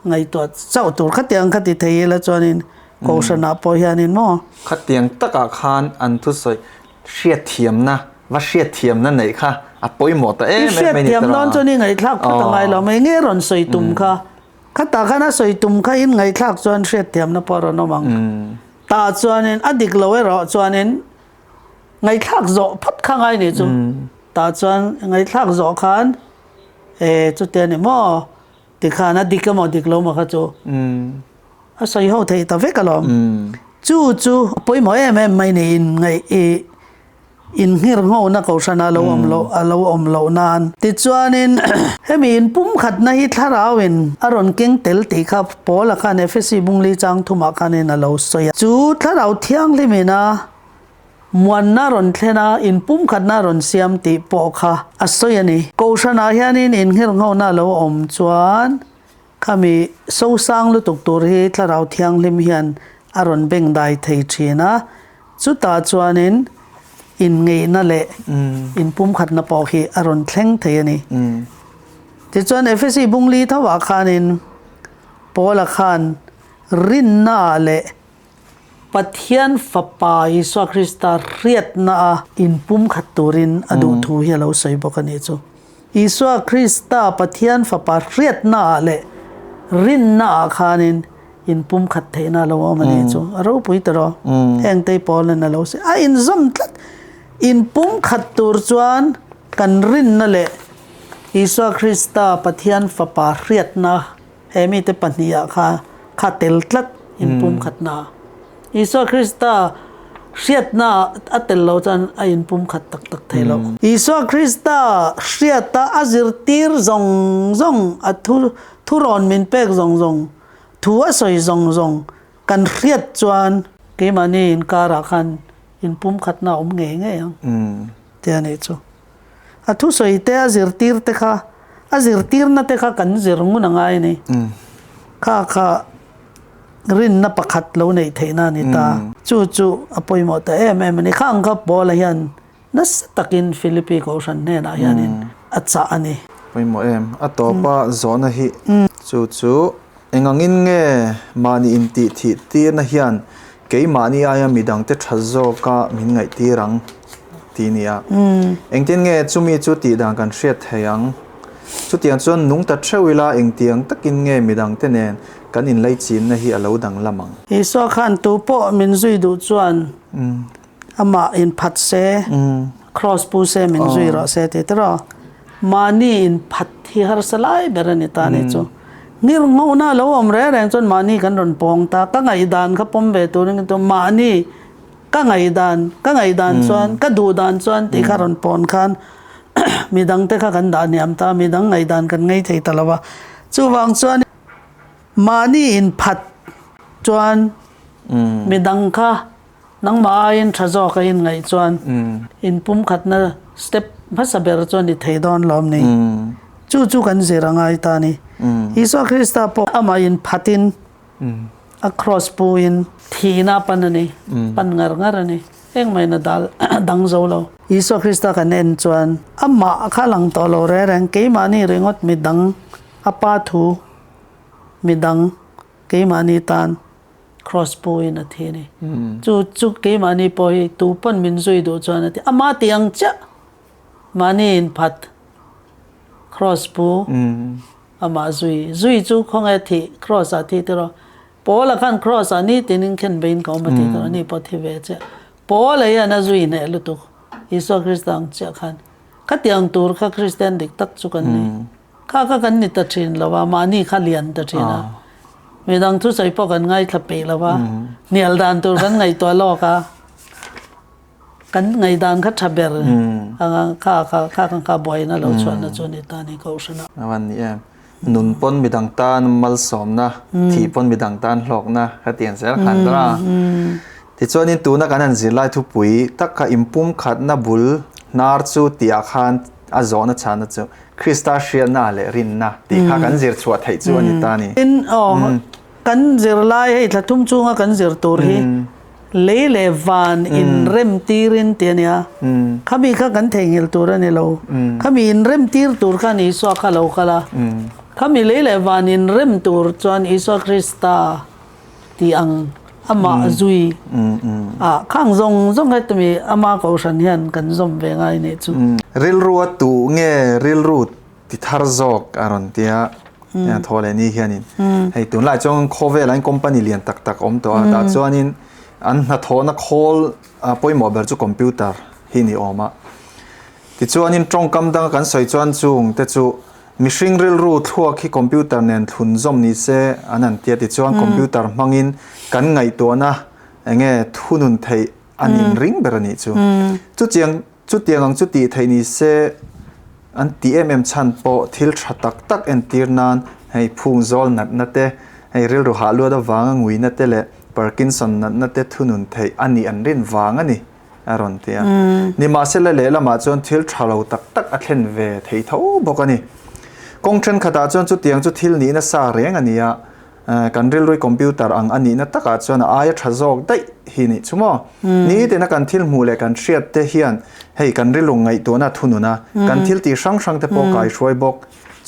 Ngaihtuah chauh tur khatiang kha ti thei ila chuanin Kohhranah pawh hianin maw? Khatiang takah khan an thusawi hriatthiamna, va hriatthiamna neih kha a pawimawh ta em em mai ni tawh. I hriatthiam dawn chuan i ngaihthlak phawt a ngai lo mai. Nge rawn sawi tum kha? Khatah khan a sawi tum kha in ngaihthlak chuan hriatthiamna pawh a rawn awm ang. Tah chuanin a dik lo erawh chuanin ngaihthlak zawh phawt kha ngai ni chu. Tah chuan ngaihthlak zawh khan e chutia ni maw? Tikhan a dik emaw dik lo maw kha chu a sawi ho theih ta vek alawm. Chu chu a pawimawh em em mai niin ngaih i inngir nghona kohhran a lo awm loh a lo awm loh nan. Tichuanin hemi in pumkhatna hi thlarauin a rawn keng tel tih kha Paula khan Efesi bungli chang thumah khanin a lo sawi a. Chu thlarau thianghlimin a Muanna rawn thlen a, inpumkhatna rawn siam tih pawh kha a sawi a ni. Kohhranah hianin innghelhnghona a lo awm chuan khami sosang lutuk tur hi Thlarau Thianghlim hian a rawn bengdai thei thin a, chutah chuanin inngeihna leh inpumkhatna pawh hi a rawn thleng thei a ni. Tichuan Efesi bungli tho ah khanin Paula khan rinnaah leh Pathian Fapa Isua Krista hriatna a inpumkhat turin a duh thu hi a lo sawi bawk a nih chu. Isua Krista Pathian Fapa hriatna ah leh rinna ah khanin inpumkhat theihna a lo awm a nih chu. A ropui ta rawh. Heng te Paul-in a lo sawi. A inzawm tlat. Inpumkhat tur chuan kan rinna leh Isua Krista Pathian Fapa hriatna He mite pahnihah kha kha tel tlat inpumkhatna ah. Isua Krista hriatna a tel lo chuan a inpumkhat tak tak thei lo. Isua Krista hriata a zirtir zawng zawng, a thu thurawn min pek zawng zawng, thu a sawi zawng zawng kan hriat chuan keimahni inkarah khan inpumkhatna a awm ngei ngei ang tia nih chu. A thusawi te a zirtir te kha a zirtirna te kha kan zir ngun a ngai a ni. Kha kha rinna pakhat lo neih theihna a ni ta. Chu chu a pawimawh ta em em a ni. Khang kha Paula hian nasa takin Philippi Kohhran hnenah hianin a chah a ni. Pawimawh em? A tawpa zawhna hi chu chu engangin nge mahni intih thih tirna hian Keimahni aia midangte tha zawka min ngaihtir ang tih nia. Engtin nge chumi chu tih dan kan hriat thei ang? Chutiang chuan nung ta theuh ila engtiang takin nge midangte nen kan inlaichinna hi a lo danglam ang? Isua khan tu pawh min zui duh chuan amah inphat se, cross pu se min zui rawh se tih tiraw? Mahni inphat hi harsa lai ber a ni ta ni chu. Ngir ngawhna a lo awm reng reng chuan mahni kan rawn pawng ta. Ka ngaihdan kha pawm ve turin ka ti a, mahni ka ngaihdan, ka ngaihdan chuan, ka duh dan chuan tih kha rawn pawn khan midangte kha kan dah hniam ta, midang ngaihdan kan ngei thei ta lo va. Chuvang chuan mahni inphat chuan midang kha Nangmah aiin tha zawk a inngaih chuan inpumkhatna step hmasa ber chu a ni thei dawn lawm ni? Chu chu kan zir a ngai ta a ni. Isua Krista pawh amah inphatin a cross puin thihna a pan a ni, pan ngar ngar a ni. Engmahina dal dang zo lo. Isua Krista kan en chuan amah kha lang tawh lo reng reng, keimahni ringawt midang, a pa thu midang keimahni tan. Cross pu in a thi a ni. Chu chu keimahni pawh hi tu pawn min zui duh chuan a ti. Ama tih ang chiah mahni in phat Cross pu amah zui. Zui chu khawnge thih Cross ah thi tiraw. Paula khan Cross ah nitin in khen beiin ka awm a ti tiraw ni pawh thi ve chiah. Paula hian a zui hneh lutuk Isua Krista ang chiah khan. Khatiang tur kha Kristian dik tak chu kan ni. Kha kha kan ni ta thin lo a, mahni kha lian ta thin a. Midang thusawi pawh kan ngaithla peih lo a, hnial dan tur kan ngaihtuah lawk a, kan ngaihdan kha tha ber anga kha kha kha kan kha buaina lo chhuahna chu a ni ta a ni Kohhran ah. A van ni em. Nun pawn midang tan malsawmna, thih pawn midang tan hlawkna kha tiang zel khan ber a. Tichuanin tuna kan han zirlai thupui tak kha inpumkhatna bul hnar chu tihah khan a zawhna chhana chu Krista hriatna leh rinna tih kha kan zir chhuah theih chu a ni ta a ni. Tin, aw, kan zirlai hei thla thum chunga kan zir tur hi lei leh van inrem tirin tih a nia. Khami kha kan theihnghilh tur a ni lo. Khami inrem tir tur khan Isua kha lo kal a. Khami lei leh van inrem tur chuan Isua Krista tih ang amah zui a khang zawng zawng he tumi ama kohhran hian kan zawm ve ngai nih chu. Rilru a tuh nge rilru ti thar zawk a rawn tia thaw leh ni hianin hei tunlai chuan khawvelah hian company lian tak tak awm tawh a tah chuanin an hnathawhna khawl pawimawh ber chu computer hi ni awm a tichuanin tawngkam danga kan sawi chuan chung te chu Mihring rilru thluak hi computer nen thlun zawm ni se an han tia tichuan computer hmangin kan ngaihtuahna enge thunun theih an inring ber a nih chu. Chutiang chutiang ang chu tih theih ni se an ti em em chhan pawh thil tha tak tak entir nan hei phung zawl natna te, hei rilru hah luat avanga nguina te leh Parkinson natna te thunun theih a nih an rin vang a ni. a rawn ti a. Nimahsela lehlamah chuan thil tha lo tak tak a thlen ve thei tho bawk a ni. Kawng thenkhatah chuan chutiang chu thil nihna sa reng a ni a, kan rilrui computer ang a nihna takah chuan a aia tha zawk daih hi nih chu maw? Nitina kan thil hmuh leh kan hriat te hian hei kan rilru ngaihtuahna a thunun a, kan thil tih hrang hrang te pawh kaihruai bawk.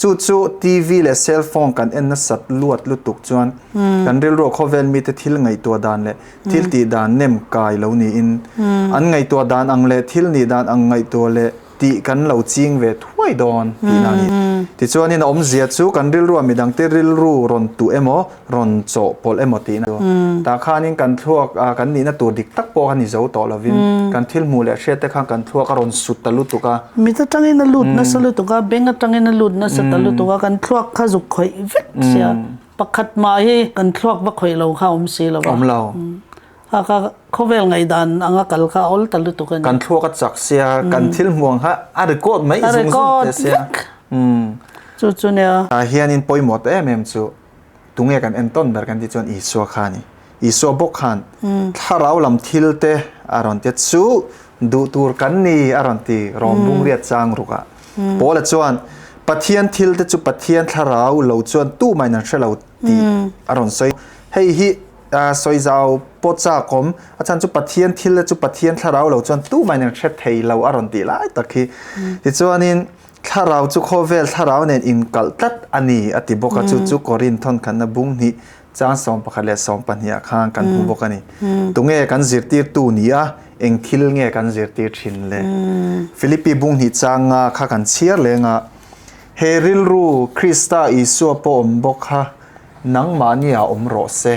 Chu chu TV leh cell phone kan en nasat luat lutuk chuan kan rilruah khawvel mite thil ngaihtuah dan leh thil tih dan nem kai lo niin an ngaihtuah dan ang leh thil nih dan ang ngaihtuah leh tih kan lo ching ve thuai dawn tihna a ni. Tichuanin a awmzia chu kan rilruah midangte rilru rawn tuh emaw rawn chawhpawlh emaw tihna chu tah khanin kan thluak kan nihna tur dik tak pawh kha ni zo tawh lovin kan thil hmuh leh hriat te khan kan thluak a rawn sut ta lutuk a. Mit atangin a lut nasa lutuk a, beng atangin a lut nasa ta lutuk a, kan thluak kha zuk khawih vek sia. Pakhat mah hi kan thluak va khawih lo kha a awm si lo a. Awm lo. Kha kha khawvel ngaihdan anga kal kha a awl ta lutuk a ni. Kan thluak a chak sia, kan thil hmuh ang kha a record mai zung zung te sia. A record vek. Chu chu nia. Tah hianin pawimawh ta em em chu Tunge kan entawn ber kan tih chuan Isua kha a ni. Isua bawk khan thlarau lam thil te a rawn ti a, chu duh tur kan ni a rawn ti Rom bungriat chang ruk ah. Paula chuan Pathian thil te chu Pathian thlarau lo chuan tumah in an hre lo tih a rawn sawi. Hei hi sawi zau pawh chak awm, a chhan chu Pathian thil te chu Pathian thlarau lo chuan tumah in an hre thei lo a rawn tih lai tak hi. Tichuanin Thlarau chu khawvel thlarau nen inkalh tlat a ni, a ti bawk a, chu chu Korin thawnkhanna bung hnih chang 11 leh 12 ah khan kan hmu bawk a ni. Tunge kan zirtirtu ni a, eng thil nge kan zirtir thin le? Philippi bung hnih chang nga kha kan chhiar leng a, He rilru Krista Isua pawh awm bawk kha nangmahni ah awm rawh se.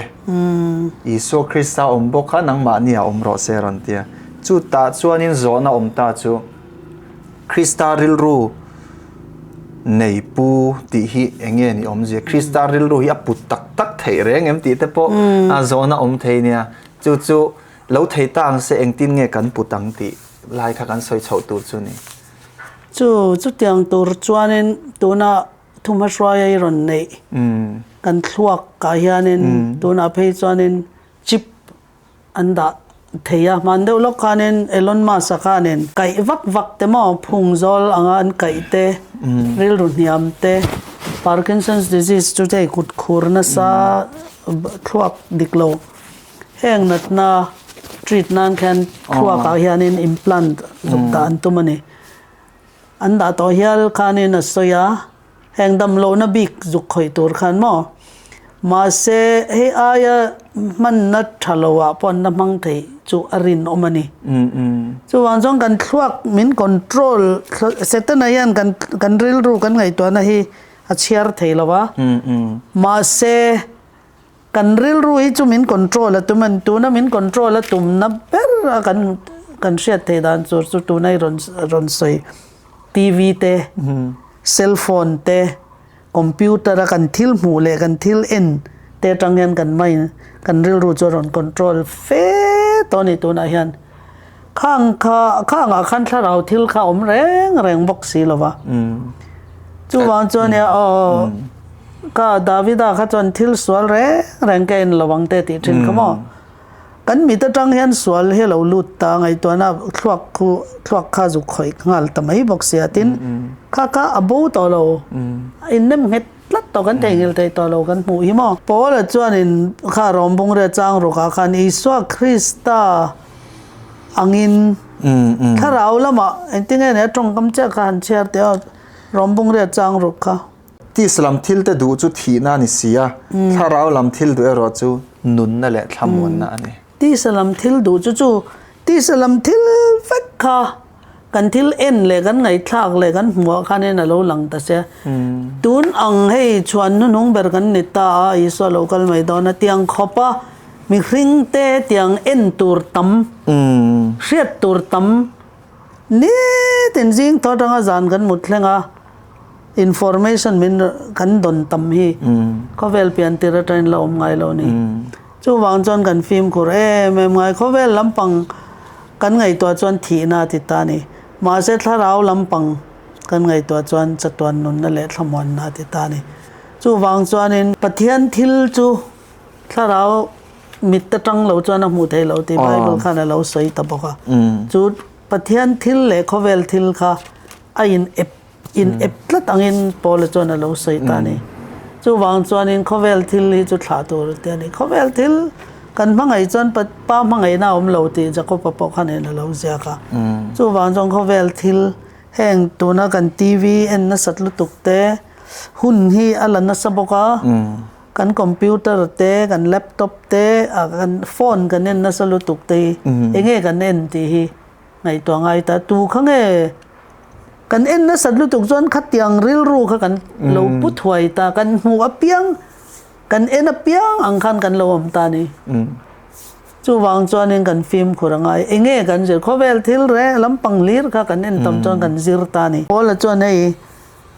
Isua Krista awm bawk kha nangmahni ah awm rawh se a rawn ti a. Chutah chuanin zawhna awm ta chu, Krista rilru nei pu tih hi eng nge ni awmzia? Krista rilru hi a put tak tak theih reng em tih te pawh a zawhna awm thei nia. Chu chu lo thei ta ang se engtin nge kan put ang tih lai kha kan sawi chhoh tur chu ni. Chu chutiang tur chuanin tuna thumhma hruaia i rawn neih kan thluak ah hianin tunah phei chuanin chip An dah thei a, hman deuh lawk khanin Elon Musk-a khanin kaih vak vak te maw, phung zawl anga an kaih te, rilru hniam te, Parkinson's disease chu hei kut khur nasa thluak dik lo heng natna treat nan khian thluak ah hianin implant zuk dah an tum a ni. An dah tawh hial khanin a sawi a, heng damlohna bik zuk khawih tur khan maw. Mahse, hei aia hmanna tha loah pawh an la hmang thei chu a rinawm a ni. Chuvang chuan kan thluak min control, Setana hian kan kan rilru kan ngaihtuahna hi a chhiar thei lo a. Mahse, kan rilru hi chu min control a tum a ni. Tuna min control a tumna ber a kan kan hriat theih dan tur chu tuna i rawn rawn sawi TV te, cell phone te, Computer a kan thil hmuh leh kan thil en te atang hian kan mind, kan rilru chu a rawn control fe tawh a ni tunah hian. Khang kha, khangah khan thlarau thil kha a awm reng reng bawk si lo va. Chuvang chuan nia aw ka Davida kha chuan thil sual reng reng ka en lo ang te tih thin kha maw. Kan mit atang hian sual hi a lo lut ta ngaihtuahna thluak khu thluak kha zuk khawih nghal ta mai bawk sia tin kha kha a bo tawh lo a innem nghet tlat tawh kan theihnghilh thei tawh lo kan hmuh hi maw. Paula chuanin kha Rawmbungreh changrukah khan Isua Krista angin thlarau lamah engtin nge nia tawngkam chiah kha han chhiar teh a Rawmbungreh changruk kha. Tis lam thil te duh chu thihna a ni si a, thlarau lam thil duh erawh chu nunna leh thlamuanna a ni. Tis lam thil duh chu chu tis lam thil vek kha kan thil en leh kan ngaihthlak leh kan hmuh ah khanin a lo lang ta sia. Tun ang hei chhuan hnuhnung ber kan ni ta a, Isua lo kal mai dawn a, tiang khawp a mihring te tiang en tur tam, hriat tur tam Nitin zing thaw atanga zan kan mut thleng a, information min kan dawn tam hi khawvel pian tir atangin la awm ngai lo ni. Chuvang chuan kan fimkhur em em ngai. Khawvel lampang kan ngaihtuah chuan thihna a ti ta a ni. Mahse thlarau lampang kan ngaihtuah chuan chatuan nunna leh thlamuanna a ti ta a ni. Chuvang chuanin Pathian thil chu Thlarau mit atang lo chuan a hmuh theih loh tih Bible khan a lo sawi ta bawk a. Chu Pathian thil leh khawvel thil kha a in ep in ep tlat angin Paula chuan a lo sawi ta a ni. Chuvang chuanin khawvel thil hi chu thlah tur te a ni. Khawvel thil kan hmangaih chuan Pa hmangaihna a awm lo tih Jakob-a pawh khanin a lo ziak a. Chuvang chuan khawvel thil heng tuna kan TV en nasat lutuk te hun hi a la nasa bawk a. Kan computer te, kan laptop te, kan phone kan en nasa lutuk te hi enge kan en tih hi ngaihtuah ngai ta. Tu kha nge kan en nasat lutuk chuan khatiang rilru kha kan lo pu thuai ta, kan hmuh apiang, kan en apiang ang khan kan lo awm ta a ni. Chuvang chuanin kan fimkhur a ngai. Enge kan zir? Khawvel thil reh lampang hlir kha kan en tam chuan kan zir ta a ni. Paula chuan hei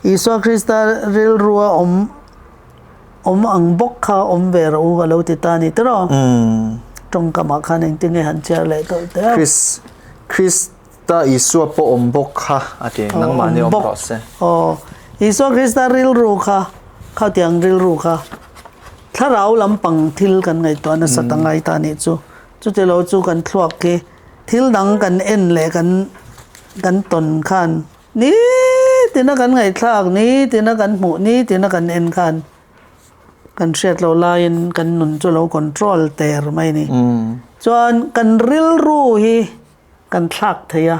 Isua Krista rilrua awm awm ang bawk kha awm ve rawh u a lo ti ta a ni tiraw? Tawngkamah khan engtin nge han chhiar leh tawh teh a? Kris, Krista Isua pawh awm bawk kha a ti, nangmahni awm rawh se. Aw, Isua Krista rilru kha, khatiang rilru kha thlarau lampang thil kan ngaihtuah nasa ta ngai ta a nih chu. Chutilo chu kan thluak khi thil dang kan en leh kan kan tawn khan Ni tina kan ngaihthlak, ni tina kan hmuh, ni tina kan en khan kan hriat loh laiin kan nun chu lo control ter mai a ni. Chuan kan rilru hi kan thlak thei a,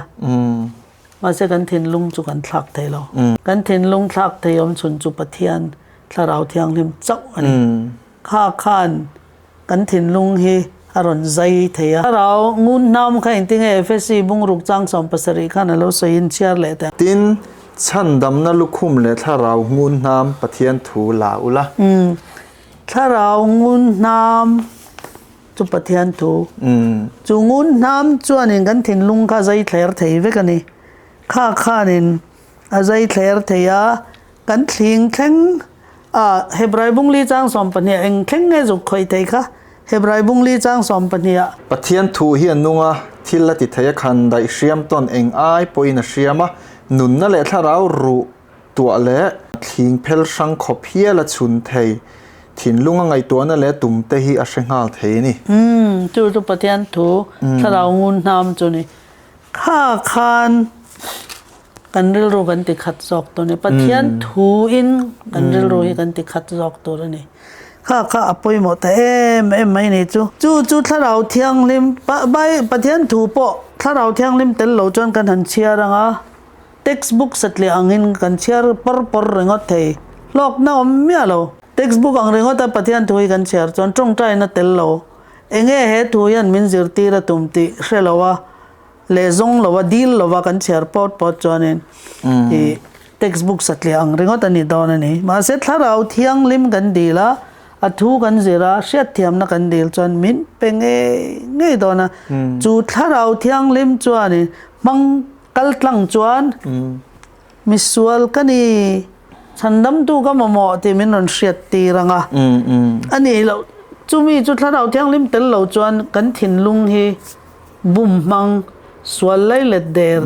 mahse kan thinlung chu kan thlak thei lo. Kan thinlung thlak thei awm chhun chu Pathian Thlarau Thianghlim chauh a ni. Kha khan Kan thinlung hi a rawn zai thei a. Thlarau ngun hnam kha engtin nge Efesi bungruk chang 17 khan a lo sawi in chhiar leh teh. Tin, chhandamna lukhum leh thlarau ngun hnam Pathian thu la ula. Umm, thlarau ngun hnam chu Pathian thu. Chu ngun hnam chuanin kan thinlung kha zai thler thei vek a ni. Kha khanin a zai thler thei a, Kan thling thleng a, Hebrai bungli chang 12 eng thleng nge zuk khawih thei kha? Hebrai bungli chang 12 ah. Pathian thu hi a nung a, thil a ti thei a khan daih hriam tawn eng ai pawhin a hriam a, nunna leh thlarau ruh tuah leh thling phel hrang khawp hial a chhun thei, thinlung a ngaihtuahna leh tum te hi a hre nghal thei a ni. Umm, chu chu Pathian thu thlarau ngun hnam chu ni. Kha khan kan rilru kan ti khat zawk tur a ni. Pathian thuin kan rilru hi kan ti khat zawk tur a ni. Kha kha a pawimawh ta em em mai ni chu. Chu chu Thlarau Thianghlim, Pathian thu pawh Thlarau Thianghlim tel lo chuan kan han chhiar ang a, textbook satliah angin kan chhiar pawr pawr ringawt thei. Hlawkna awm miah lo. Textbook ang ringawta Pathian thu hi kan chhiar chuan tawngtaina tel lo, enge he thu hian min zirtir a tum tih hre lo a, leh zawng lo a, dil lo a kan chhiar pawt pawt chuanin i textbook satliah ang ringawt a ni dawn a ni. Mahse thlarau thianghlim kan dil a, a thu kan zir a, hriatthiamna kan dil chuan min pe ngei ngei dawn a. Chu thlarau thianghlim chuanin hmang kal tlang chuan misual ka ni, chhandamtu ka mamawh tih min rawn hriat tir ang a. A nih loh, chumi chu thlarau thianghlim tel lo chuan kan thinlung hi Bum hmang, sual lai let der,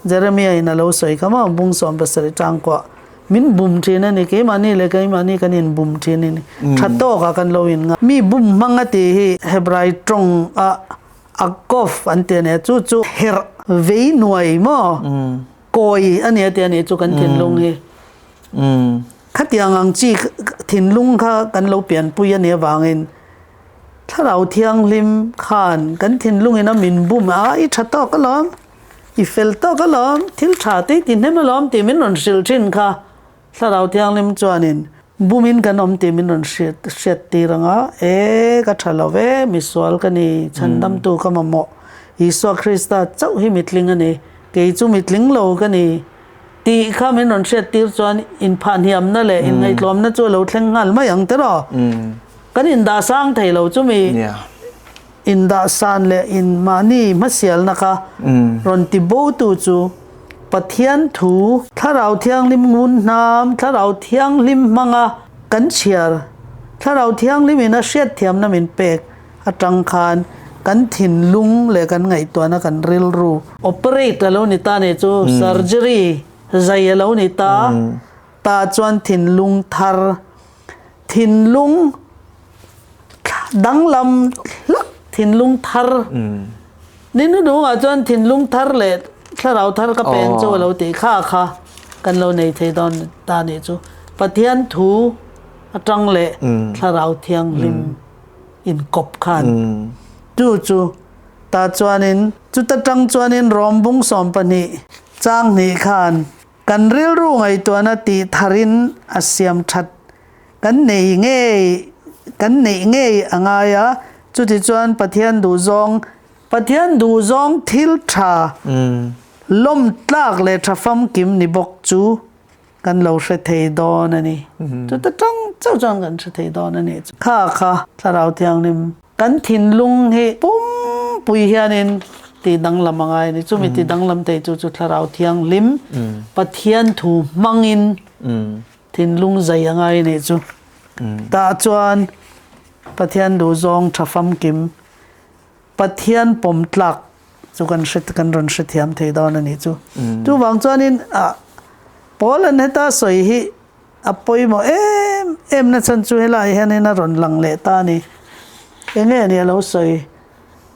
Jeremiah in a lo sawi kha maw, bung 70 tangkuah min bum thin a ni, keimahni leh keimahni kan in bum thin a ni, tha tawkah kan lo in ngai. Mi bum hmang a tih hi Hebrai tawng a Akof an ti a nia, chu chu herh vei nuai maw, kawi a nia ti a nih chu kan thinlung hi. Khatiang ang chi thinlung kha kan lo pianpui a nih avangin Thlarau Thianghlim khan kan thinlungin a min bum a, i tha tawk alawm, i fel tawk alawm, thil tha te i ti hnem alawm tih min rawn hrilh thin kha Thlarau Thianghlim chuanin bumin kan awm tih min rawn hriat tir ang a, e ka tha lo ve, misual ka ni, chhandamtu ka mamawh, Isua Krista chauh hi mitling a ni, kei chu mitling lo ka ni. Tih kha min rawn hriat tir chuan inphahhniamna leh inngaihtlawmna chu a lo thleng nghal mai ang tiraw? Kan indah sang thei lo chumi indah san leh in mahni hmasialna kha rawn ti bo tu chu Pathian thu, Thlarau Thianghlim ngun hnam, Thlarau Thianghlim hmanga kan chhiar, Thlarau Thianghlim in a hriatthiamna min pek atang khan kan thinlung leh kan ngaihtuahna kan rilru operate a lo ni ta nih chu surgery zai a lo ni ta ta chuan thinlung thar thinlung danglam hlak thinlung thar ni hnuhnungah chuan thinlung thar leh thlarau thar ka peng chu a lo tih kha kha kan lo nei thei dawn ta nih chu Pathian thu atang leh thlarau thianghlim inkawp khan chu chu ta chuanin chuta tang chuanin Rom bung 12 chang hnih khan Kan rilru ngaihtuahna tih tharin a siam that kan nei ngei kan neih ngei a ngai a, chutichuan Pathian duhzawng Pathian duhzawng thil tha lawm tlak leh tha famkim ni bawk chu kan lo hre thei dawn a ni. Chuta tang chauh chuan kan hre thei dawn a ni. Kha kha Thlarau Thianghlim Kan thinlung hi pumpui hianin ti danglam a ngai a ni. Chumi ti danglam thei chu chu Thlarau Thianghlim, Pathian thu hmangin thinlung zai a ngai a nih chu. Tah chuan Pathian duhzawng tha famkim, Pathian pawm tlak chu kan hre kan rawn hrethiam thei dawn a nih chu. Chuvang chuanin ah Paul an heta sawi hi A pawimawh em em na chhan chu helai hianin a rawn lang leh ta a ni. Enge a nih a lo sawi?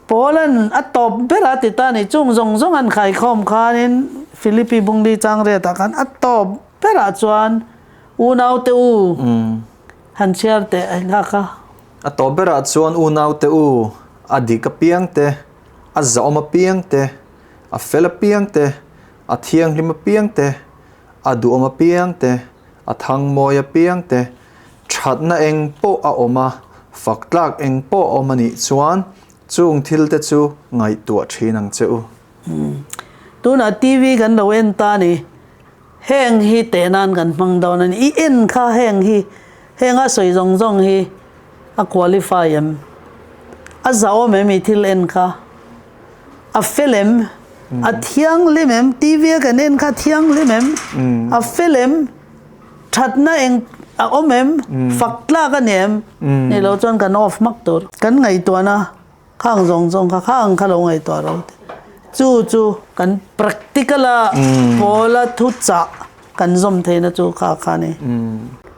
Paula'n a tawp ber a ti ta a ni. Chung zawng zawng an khaikhawm khanin Philippi bungli chang riatah khan a tawp berah chuan unaute u han chhiar teh a nghak a. A tawp berah chuan unaute u, a dik apiang te, a zahawm apiang te, a fel apiang te, a thianghlim apiang te, A duhawm apiang te, a thangmawi apiang te, thatna eng pawh a awm a, fak tlak eng pawh a awm a nih chuan chung thil te chu ngaihtuah thin ang che u. Tunah TV kan lo en ta a ni. Heng hi teh nan kan hmang dawn a ni. I en kha heng hi, heng a sawi zawng zawng hi a qualify em? A zahawm em i thil en kha? A fel em? A thianghlim em? TV a kan en kha thianghlim em? A fel em? Thatna eng a awm em? Fak tlak a ni em? Ni lo chuan kan off hmak tur. Kan ngaihtuahna khang zawng zawng kha khang kha lo ngaihtuah ro te. Chu chu kan practical a pawla thu chah kan zawm theihna chu kha kha a ni.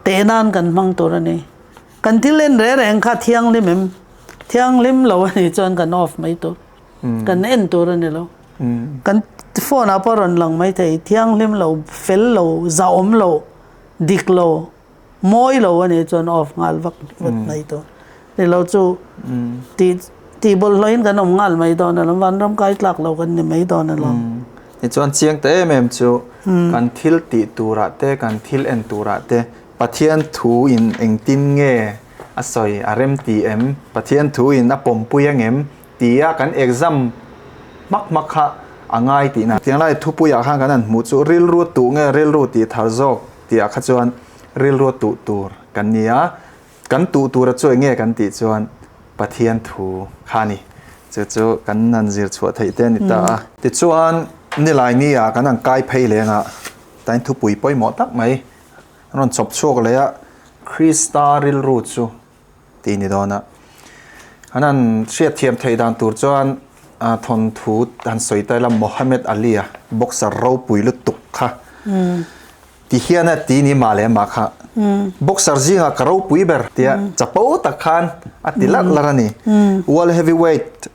Teh nan kan hmang tur a ni. Kan thil en reng reng kha thianghlim em? Thianghlim lo a nih chuan kan off mai tur. Kan en tur a ni lo. Kan phone ah pawh rawn lang mai thei. Thianghlim lo, fel lo, zahawm lo, dik lo, mawi lo a nih chuan off nghal vak vat mai tur. Ni lo chu tih tih bawlhhlawhin kan awm nghal mai dawn alawm. Vanram kai tlak lo kan ni mai dawn alawm. Tichuan chiang ta em em chu kan thil tih turah te, kan thil en turah te. Pathian thu in engtin nge a sawi a rem ti em? Pathian thu in a pawmpui angem? Tia kan exam hmak hmak kha a ngai tihna. Tiang lai thupuiah khan kan han hmuh chu rilru tuh nge rilru tih thar zawk tihah kha chuan rilru tuh tur kan ni a, kan tuh tura chu eng nge kan tih chuan Pathian thu kha a ni. Chu chu kan han zir chhuah theih te a ni ta a. Tichuan nilai nia kan han kai phei leng a, tain thupui pawimawh tak mai an rawn chawp chhuak leh a, Krista rilru chu tih ni dawn a. An han hriat thiam theih dan tur chuan thawnthu han sawi ta ila Mohammed Ali a boxer ropui lutuk kha ti hian a ti ni mah leh mah kha boxer zingah ka ropui ber tia chapo tak khan a ti larh larh a ni. World Heavyweight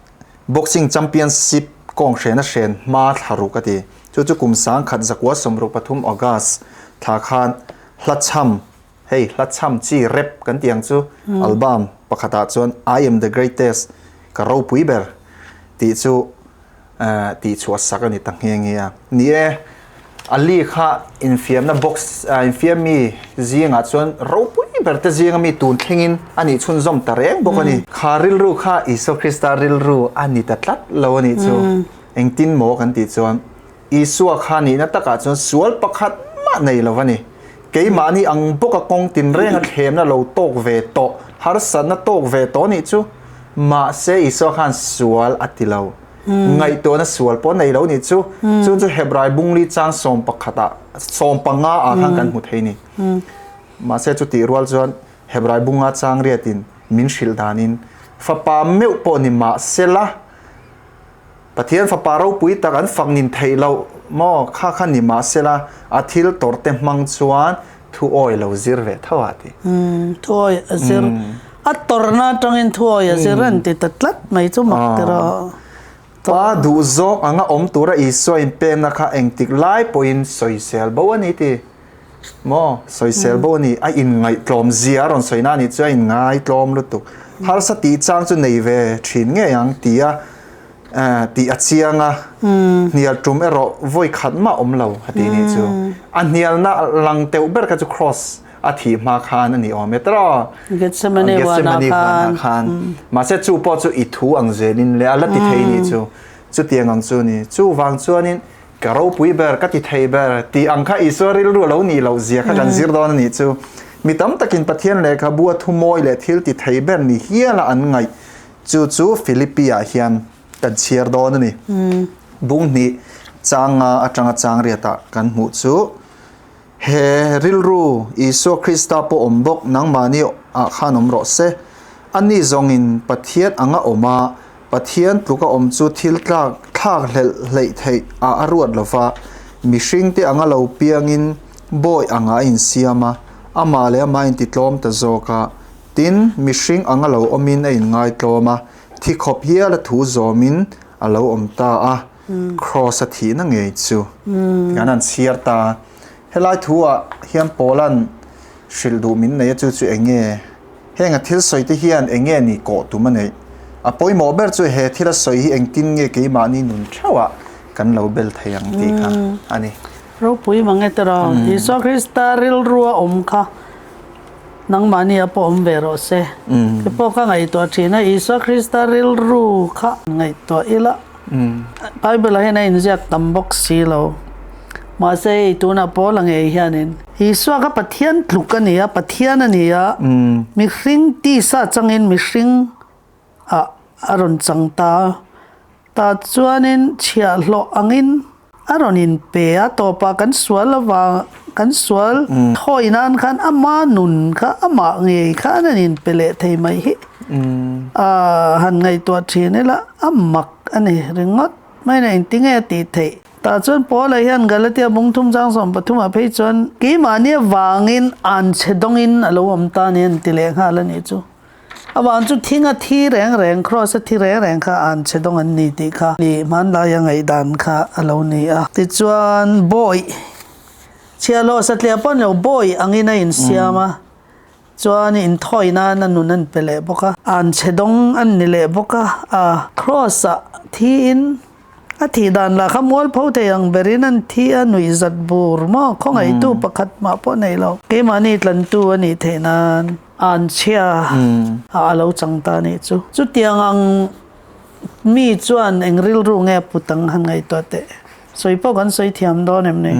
Boxing Championship kawng hren a hren hma thla ruk a ti. Chu chu kum 1000 193 August thla khan hlachham Hei hla chham chi rap kan tih ang chu album pakhatah chuan I am the greatest ka ropui ber tih chu tih chhuah sak a ni ta nghe nghe a. Ni e, Ali kha infiamna box infiam mi zingah chuan ropui ber te zinga mi tun thlengin a nih chhunzawm ta reng bawk a ni. Kha rilru kha Isua Krista rilru a ni ta tlat lo a nih chu. Engtin maw kan tih chuan Isua kha nihna takah chuan sual pakhat mah nei lo a ni. Keimahni ang bawka kawng tinrenga thlemna lo tawk ve tawh, harsatna tawk ve tawh nih chu. Mahse Isua khan sual a ti lo. Ngaihtuahna sual pawh nei lo nih chu. Chun chu Hebrai bungli chang sawmpakhatah, sawmpanga ah khan kan hmu thei ni. Mahse chutih rual chuan Hebrai bunga chang riatin min hrilh danin fapa meuh pawh ni mahsela, Pathian Fapa ropui tak an fak nin theih loh maw? Kha kha ni mahsela a thil tawrh te hmang chuan thu awi lo zir ve tho a ti. Umm, thu awi a zir. A tawrhna atangin thu awi a zir an ti ta tlat mai chu mak ti rawh. Pa duh zawk anga awm tura Isua inpekna kha engtik lai pawhin sawisel bo a ni ti maw? Sawisel bo a ni. A inngaihtlawm zia a rawn sawi na a nih chu a inngaihtlawm lutuk. Harsa tih chang chu nei ve thin ngei ang tia tih a chiang a, hnial tum erawh vawi khat mah awm lo a tih nih chu. A hnialna lang teuh ber kha chu Cross a thih hma khan a ni awm e tawh. Gethsemane huanah khan. Mahse chu pawh chu i thu ang zelin leh a la ti thei nih chu. Chutiang ang chu a ni. Chuvang chuanin ka ropui ber, ka ti thei ber tih ang kha Isua rilru a lo nih loh zia kha kan zir dawn a nih chu. Mi tam takin Pathian lehkhabu a thumawi leh thil ti thei ber ni hiala an ngaih. Chu chu Philippi-ah hian kan chhiar dawn a ni. Bung hnih chang nga atanga chang riatah kan hmuh chu, He rilru Isua Krista pawh awm bawk nangmahni ah khan awm rawh se. Ani zawngin Pathian anga awm a, Pathian tluka awm chu thil tlak thlak hlelh hleih theih ah a ruat lo va, mihringte anga lo piangin bawi anga a insiam a, amah leh amah a intitlawm ta zawk a. Tin, mihring anga lo awmin a inngaitlawm a, thi khawp hial a thu zawmin a lo awm ta a, Kraws a thihna ngei chu kan han chhiar ta. Helai thuah hian Paula'n hrilh duh min nei a, chu chu eng nge? Heng a thil sawi te hian eng nge ni kawh tum a neih? A pawimawh ber chu he thil a sawi hi engtin nge keimahni nun theuhah kan lo bel thei ang tih kha a ni. Ropui mang e tiraw, Isua Krista rilrua awm kha Nangmahni a pawh awm ve rawh se. Ke pawh ka ngaihtuah thin a, Isua Krista rilru kha ngaihtuah ila. Bible ah hian a inziak tam bawk si lo. Mahse hei tunah Paula ngei hianin Isua kha Pathian tluk a ni a, Pathian a ni a, mihring tisa changin mihring ah a rawn chang ta a, tah chuanin chhiahhlawh angin a rawn inpe a, tawpah kan sual avang kan sual thawi nan khan ama nun kha amah ngei khan an inpe leh thei mai hi a han ngaihtuah thin ila a mak a ni ringawt mai na engtinge a tih theih. Tah chuan Paula hian Galatia bung thum chang 13 ah phei chuan keimahni avangin anchhe dawngin a lo awm ta a ni an ti leh nghal a nih chu. Avang chu thing a thi reng reng, cross a thi reng reng kha an chhe dawng an ni tih kha nih hmanlaia ngaihdan kha a lo ni a. Tichuan bawi, chhiahhlawh satliah pawh a ni lo, bawi angin a insiam a, chuan inthawi nan a nun an pe leh bawk a, an chhe dawng an ni leh bawk a, a cross ah thiin. A thih dan lah kha mualpho thei ang berin an thi a, nuihzat bur maw khawngaihtu pakhat mah pawh nei lo. Keimahni tlantu a nih theih nan an chhia a a lo chang ta a nih chu. Chutiang ang mi chuan eng rilru nge a put ang han ngaihtuah teh. Sawi pawh kan sawi thiam dawn em ni?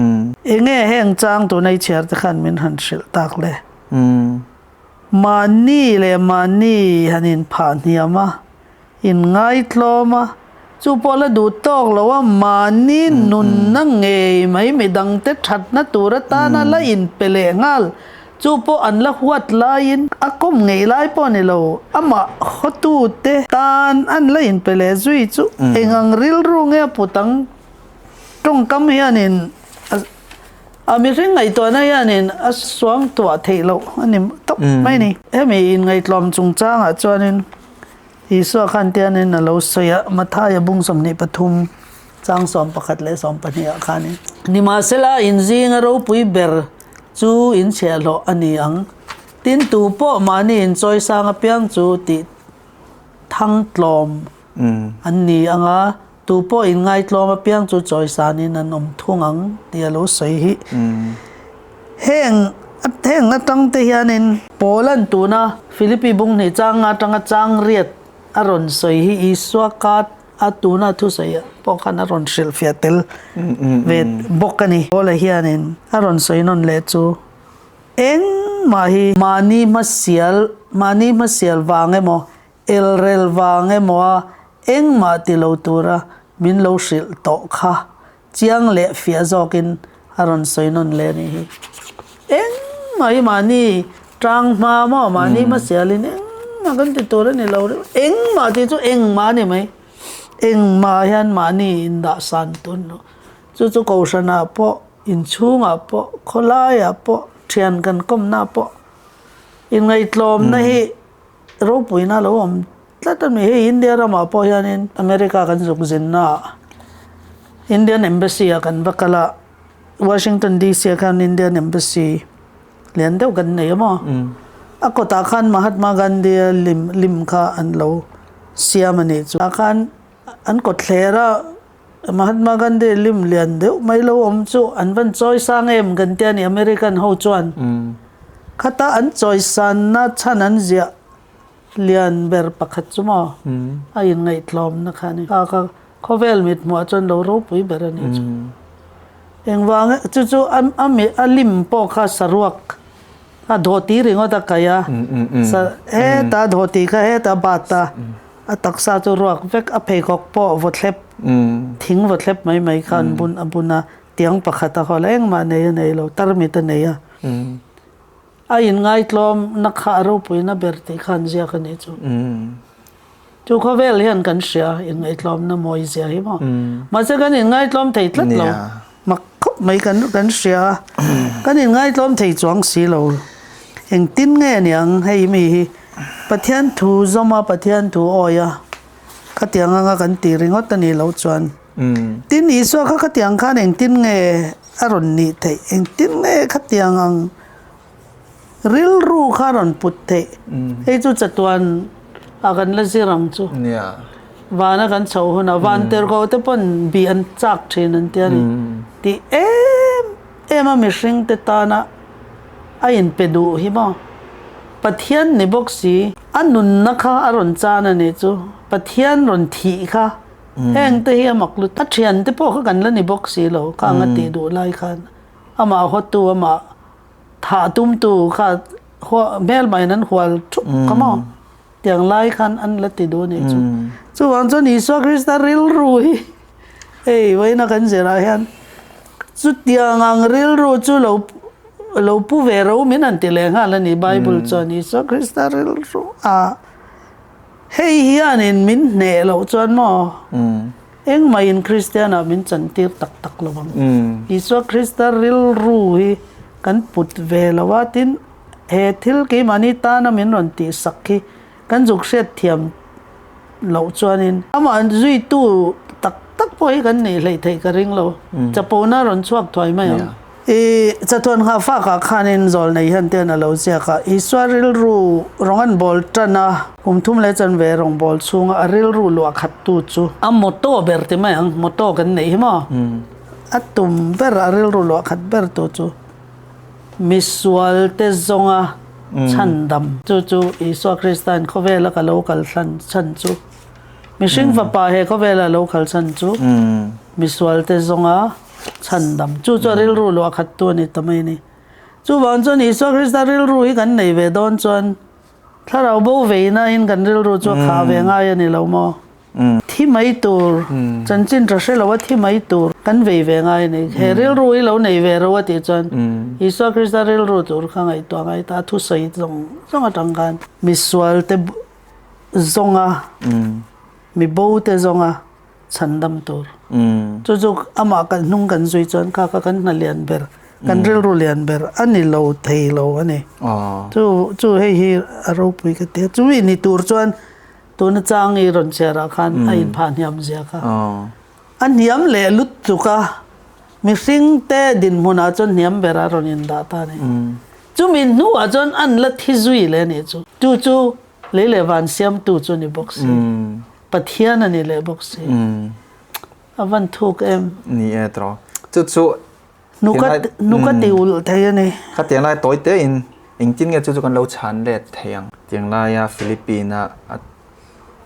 Enge heng chang tuna i chhiar te khan min han hrilh tak le? Mahni leh mahni han inphah hniam a, inngaihtlawm a, chu pawh la duh tawk lo a, mahni nunna ngei mai midangte thatna tur atana la inpe leh nghal, chu pawh an la huat laiin a kawm ngei lai pawh a ni lo, amah hawtute tan an la inpe leh zui chu eng ang rilru nge a put ang? Tawngkam hianin a. A mihring ngaihtuahna hianin a suang tuah theih loh a ni tawp mai a ni. Hemi inngaihtlawm chungchangah chuanin Isua khan tianin a lo sawi a, Mathaia bung 23 chang 11 leh 12 ah khanin. Nimahsela, inzinga ropui ber chu inchhiahhlawh a ni ang. Tin, tu pawh mahni inchawisang apiang chu tih thangtlawm an ni ang a, Tu pawh inngaitlawm apiang chu chawisanin an awm thung ang tih a lo sawi hi. Heng heng atang te hianin Paul-a'n tuna Philippi bung hnih chang atanga chang riat a rawn sawi hi Isua ka a tuna thusawi pawh khan a rawn hrilhfiah tel ve bawk a ni. Paul-a hianin a rawn sawi nawn leh chu engmah hi mahni hmasial mahni hmasial vang emaw Elrel vang emaw a engmah ti lo tura min lo hrilh tawh kha chiang leh fiah zawkin a rawn sawi nawn leh a nih hi. Engmah hi mahni tang hma maw mahni hmasialin engmah kan ti tur a ni lo reuh. Engmah tih chu engmah a ni mai. Engmah hian mahni indah san tun lo. Chu chu kohhranah pawh, inchhungah pawh, khawlaiah pawh, thian kan kawmnaah pawh inngaihtlawmna hi Ropuina lo awm tlat a ni. Hei India ramah pawh hianin America kan zuk zinnaah Indian Embassy ah kan va kal a, Washington DC ah khan Indian Embassy lian deuh kan nei a maw? A kawtah khan Mahatma Gandhi a lim lim kha an lo siam a nih chu. Tah khan an kawtthler a Mahatma Gandhi lim lian deuh mai lo awm chu an van chawi sang em kan tia ni American ho chuan khata an chawi sanna chhan an ziah lian ber pakhat chu maw a inngaihtlawmna kha a ni kha kha khawvel mit hmuh ah chuan lo ropui ber a nih chu engvang chu chu a lim pawh kha saruak a dawhti ringawt a kaih a heta dawhti kha heta bat a. A taksa chu ruak vek, a pheikhawk pawh vawthlep, thing vawthlep mai mai kha an bun a bun a, tiang pakhat a hawl a, engmah nei a nei lo, tarmit a nei a. A inngaitlawm na kha a ropuina ber tih kha an ziak a nih chu. Chu khawvel hian kan hria inngaihtlawmna mawi zia hi maw. Mahse kan inngaitlawm thei tlat lo, mak khawp mai kan kan hria a, kan inngaitlawm thei chuang si lo. Engtin nge niang hei mi hi Pathian thu zawm a, Pathian thu awi a, khatiang anga kan ti ringawt a nih loh chuan. Tin, Isua kha khatiang khan engtin nge a rawn nih theih? Engtin nge khatiang ang rilru kha a rawn put theih? Hei chu chatuan a kan la zir ang chu. Vana kan chhoh hunah van tirhkoh te pawn bih an chak thin an ti a ni. Tih em em a mihring te tana a inpe duh hi maw? Pathian ni bawk si, a nunna kha a rawn chan a nih chu, Pathian rawn thih kha heng te hi a mak lut. A thian te pawh kha kan la ni bawk si lo, khang a tih duh lai khan amah hawtu, amah thah tumtu kha hmelmaiin an hual thup kha maw? Tiang lai khan an la ti duh a nih chu. Chuvang chuan Isua Krista rilru hi hei vawiina kan zirah hian chutiang ang rilru chu lo lo pu ve ro min han ti leh nghal a ni Bible chuan Isua Krista rilru a hei hianin min hneh loh chuan maw engmahin Kristian ah min chantir tak tak lo ang. Isua Krista rilru hi kan put ve lo a tin He thil keimahni tana min rawn tihsak hi kan zuk hriat thiam loh chuanin amah zuitu tak tak pawh hi kan neih hleih theih ka ring lo. Chapona rawn chhuak thuai mai ang. I chatuan nghah fakah khanin zawl nei hian te an a lo ziak a, Isua rilru rawng an bawl tan a, kum thum leh chanve rawng bawl chhunga a rilru luah khattu chu a motto ber ti mai ang, motto kan neih hi maw? A tum ber, a rilru luah khat ber tu chu misualte zawnga chhandam chu chu Isua Krista'n khawvela ka lo kal thlan chhan chu, mihring fapa he khawvela lo kal chhan chu misualte zawnga chhandam. Chu chu a rilru luah khat tu a ni ta mai a ni. Chuvang chuan Isua Krista rilru hi kan nei ve dawn chuan thlarau bo veina in kan rilru chu a khah ve ngai a ni lo maw? Thi mai tur, chanchin tha hre lo a thi mai tur kan vei ve ngai a ni. He rilru hi lo nei ve ro a tih chuan Isua Krista rilru tur kha ngaihtuah ngai ta, a thusawi zawng zawng atang khan misual te zawnga, mi bo te zawnga chhandam tur. Chu chu amah kan hnung kan zui chuan kha kha kan hna lian ber, kan rilru lian ber a ni lo thei lo a ni. Chu chu hei hi a ropui ka ti a. Chumi ni tur chuan tuna chang i rawn chhiarah khan a inphah hniam zia kha. A hniam leh lutuk a, mihring te dinhmunah chuan hniam ber a rawn indah ta a ni. Chumi hnuah chuan an la thi zui leh a nih chu. Chu chu lei leh van siamtu chu a ni bawk si. Pathian a ni leh bawk si. A van thuk em. Ni e tawh. Chu chu Nuka ti ulh thei a ni. Khatiang lai tawi te in engtin nge chu chu kan lo chhan let thei ang. Tiang laia Philippine a a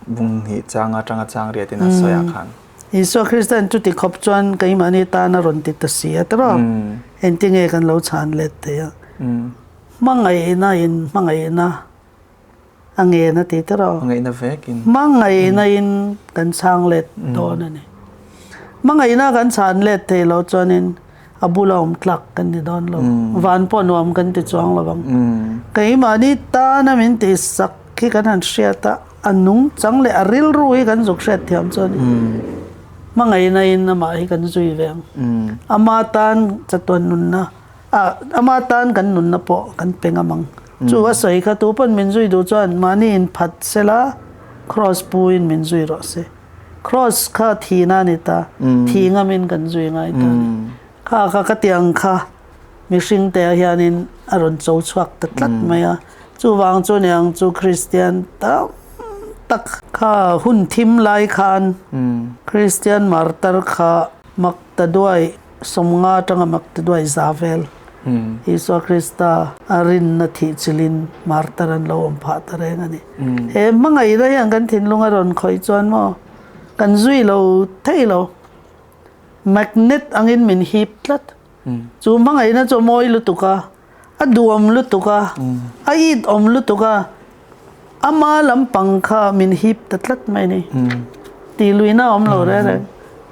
bung hnih chang atanga chang riat in a sawi ah khan. Isua Krista'n chuti khawp chuan keimahni tan a rawn ti ta si a tawh. Engtin nge kan lo chhan let thei ang. Hmangaihna in hmangaihna. A ngen a ti tawh. Hmangaihna vekin. Hmangaihna in kan chhang let dawn a ni. Hmangaihna kan chhan let thei lo chuanin a bula awm tlak kan ni dawn lo. Van pawh nuam kan ti chuang lo ang. Keimahni tana min tihsak hi kan han hriat a, a nungchang leh a rilru hi kan zuk hriat thiam chu a ni. Hmangaihna in amah hi kan zui ve ang. Ama tan chatuan nunna A, ama tan kan nunna pawh kan pe ngam ang. Chu a sawi kha tu pawn min zui duh chuan mahni in phat sela Kraws pu in min zui rawh se. Kraws kha thihna a ni ta, thih ngamin kan zui ngai ta a ni. Kha kha ka tiang kha mihring te ah hianin a rawn cho chhuak ta tlat mai a. Chuvang chu niang chu Kristian tam tak kha hun thim lai khan Kristian martar kha mak ta duai Sawmnga atanga mak ti duai za vel Isua Krista a rinna thih chilin martar an lo awm phah ta reng a ni. He hmangaihna hian kan thinlung a rawn khawih chuan maw kan zui lo thei lo. Magnet angin min hip tlat. Chu hmangaihna chu a mawi lutuk a, a duhawm lutuk a, a it awm lutuk a, ama lampang kha min hip ta tlat mai a ni. Tih luihna a awm lo reng reng.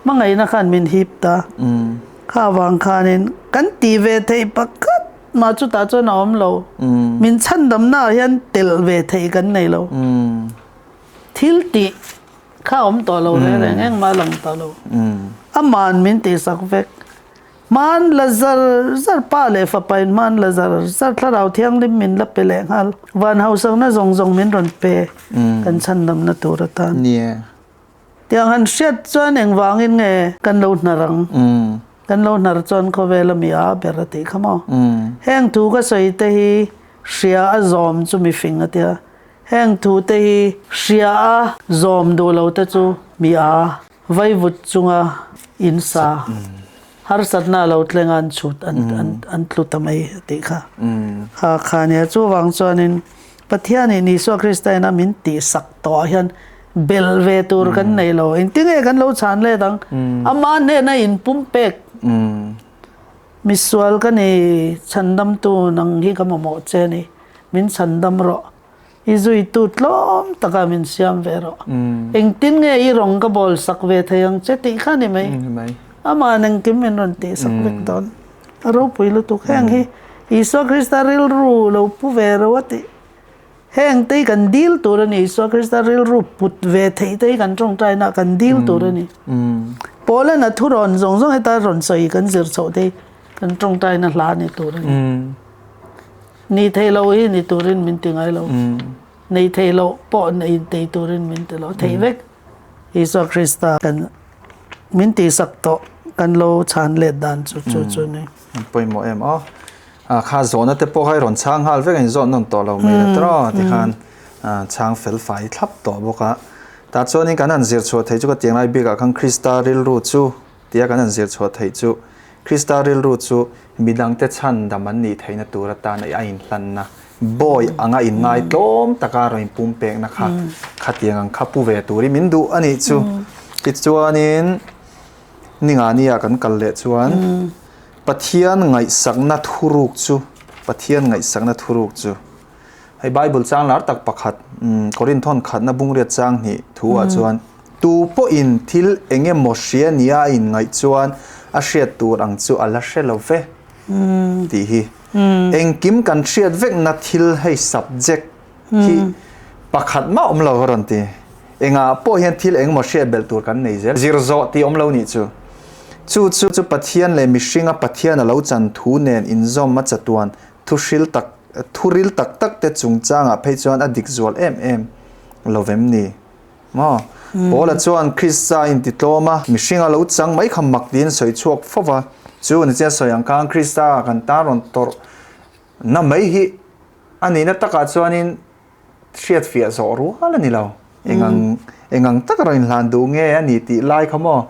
Hmangaihna khan min hip ta. Kha avang khanin kan tih ve theih pakhat mah chutah chuan a awm lo. Min chhandamna ah hian telh ve theih kan nei lo. Thil tih kha a awm tawh lo reng reng, engmah a lang tawh lo. Aman min tihsak vek. Hman la zar zar pa leh fapa in hman la zar zar thlarau thianghlim min la pe leh nghal. Van hausakna zawng zawng min rawn pe kan chhandamna tur atan. Tiang han hriat chuan engvangin nge kan lo hnar ang? Kan lo hnar chuan khawvel a mi a ber a tih kha maw? Heng thu ka sawi te hi hria a zawm chu mifing a tia. Heng thu te hi hria a zawm duh lo te chu mi a. Vaivut chunga in sa harsatna a lo thleng a an chhut an tlu ta mai a tih kha. Kha kha nia chuvang chuanin Pathianin Isua Krista ina min tihsak tawhah hian belh ve tur kan nei lo. Engtinge kan lo chhan let ang? Ama hnena inpumpek misual ka ni chhandamtu nang hi ka mamawh che a ni. Min chhandam rawh. I zuitu tlawm taka min siam ve rawh. Engtin nge i rawng ka bawl sak ve thei ang che tih kha ni mai. Ama'n engkim min rawn tih sak vek dawn. A ropui lutuk. Heng hi Isua Krista rilru lo pu ve ro a tih. Heng te hi kan dil tur a ni. Isua Krista rilru put ve theih te hi kan tawngtaina kan dil tur a ni. Paula'n a thurawn zawng zawng heta rawn sawi kan zir chhoh te hi kan tawngtaina hla ni tur a ni. Ni thei lo hi ni turin min ti ngai lo. Nei thei lo pawh nei thei turin min ti lo. Thei vek. Isua Krista kan min tihsak tawh. kan lo chhan let dan chu chu chu ni. An pawimawh em aw. Kha zawhna te pawh kha i rawn chhang nghal vek a in zawh nawn tawh lo mai la tawh tikhan chhang fel fai thlap tawh bawk a. Tah chuanin kan han zir chhuah theih chu ka tiang lai bikah khan Krista rilru chu tia kan han zir chhuah theih chu Krista rilru chu midangte chhan dam an nih theihna tur atan a inhlanna bawi anga inngai tlawm taka rawn inpumpekna kha khatiang ang kha pu ve turin min duh a nih chu. Tichuanin Ningani ah kan kal leh chuan Pathian ngaihsakna thuruk chu Pathian ngaihsakna thuruk chu hei Bible chang lar tak pakhat Korinthon khatna bungriat chang hnih thu ah chuan tu pawhin thil eng emaw hria nia a inngaih chuan a hriat tur ang chu a la hre lo ve tih hi engkim kan hriat vekna thil hei subject hi pakhat mah awm lo a rawn ti. Engah pawh hian thil engemaw hriat belh tur kan nei zel. Zir zawh tih awm lo nih chu. Chu chu chu Pathian leh mihringa Pathian a lo chan thu nen inzawm a chatuan thuhril tak thuril tak tak te chungchangah phei chuan a dik zual em em lo vem ni maw? Paula chuan Krista intitlawm a, mihringa lo chang mai kha mak tiin sawi chhuak fo va. Chu ni chian sawi ang khan Krista kan tan rawn tawrh na mai hi A nihna takah chuanin hriat fiah zawh rual a ni lo. Engang engang taka rawn inhlan duh nge a ni tih lai kha maw?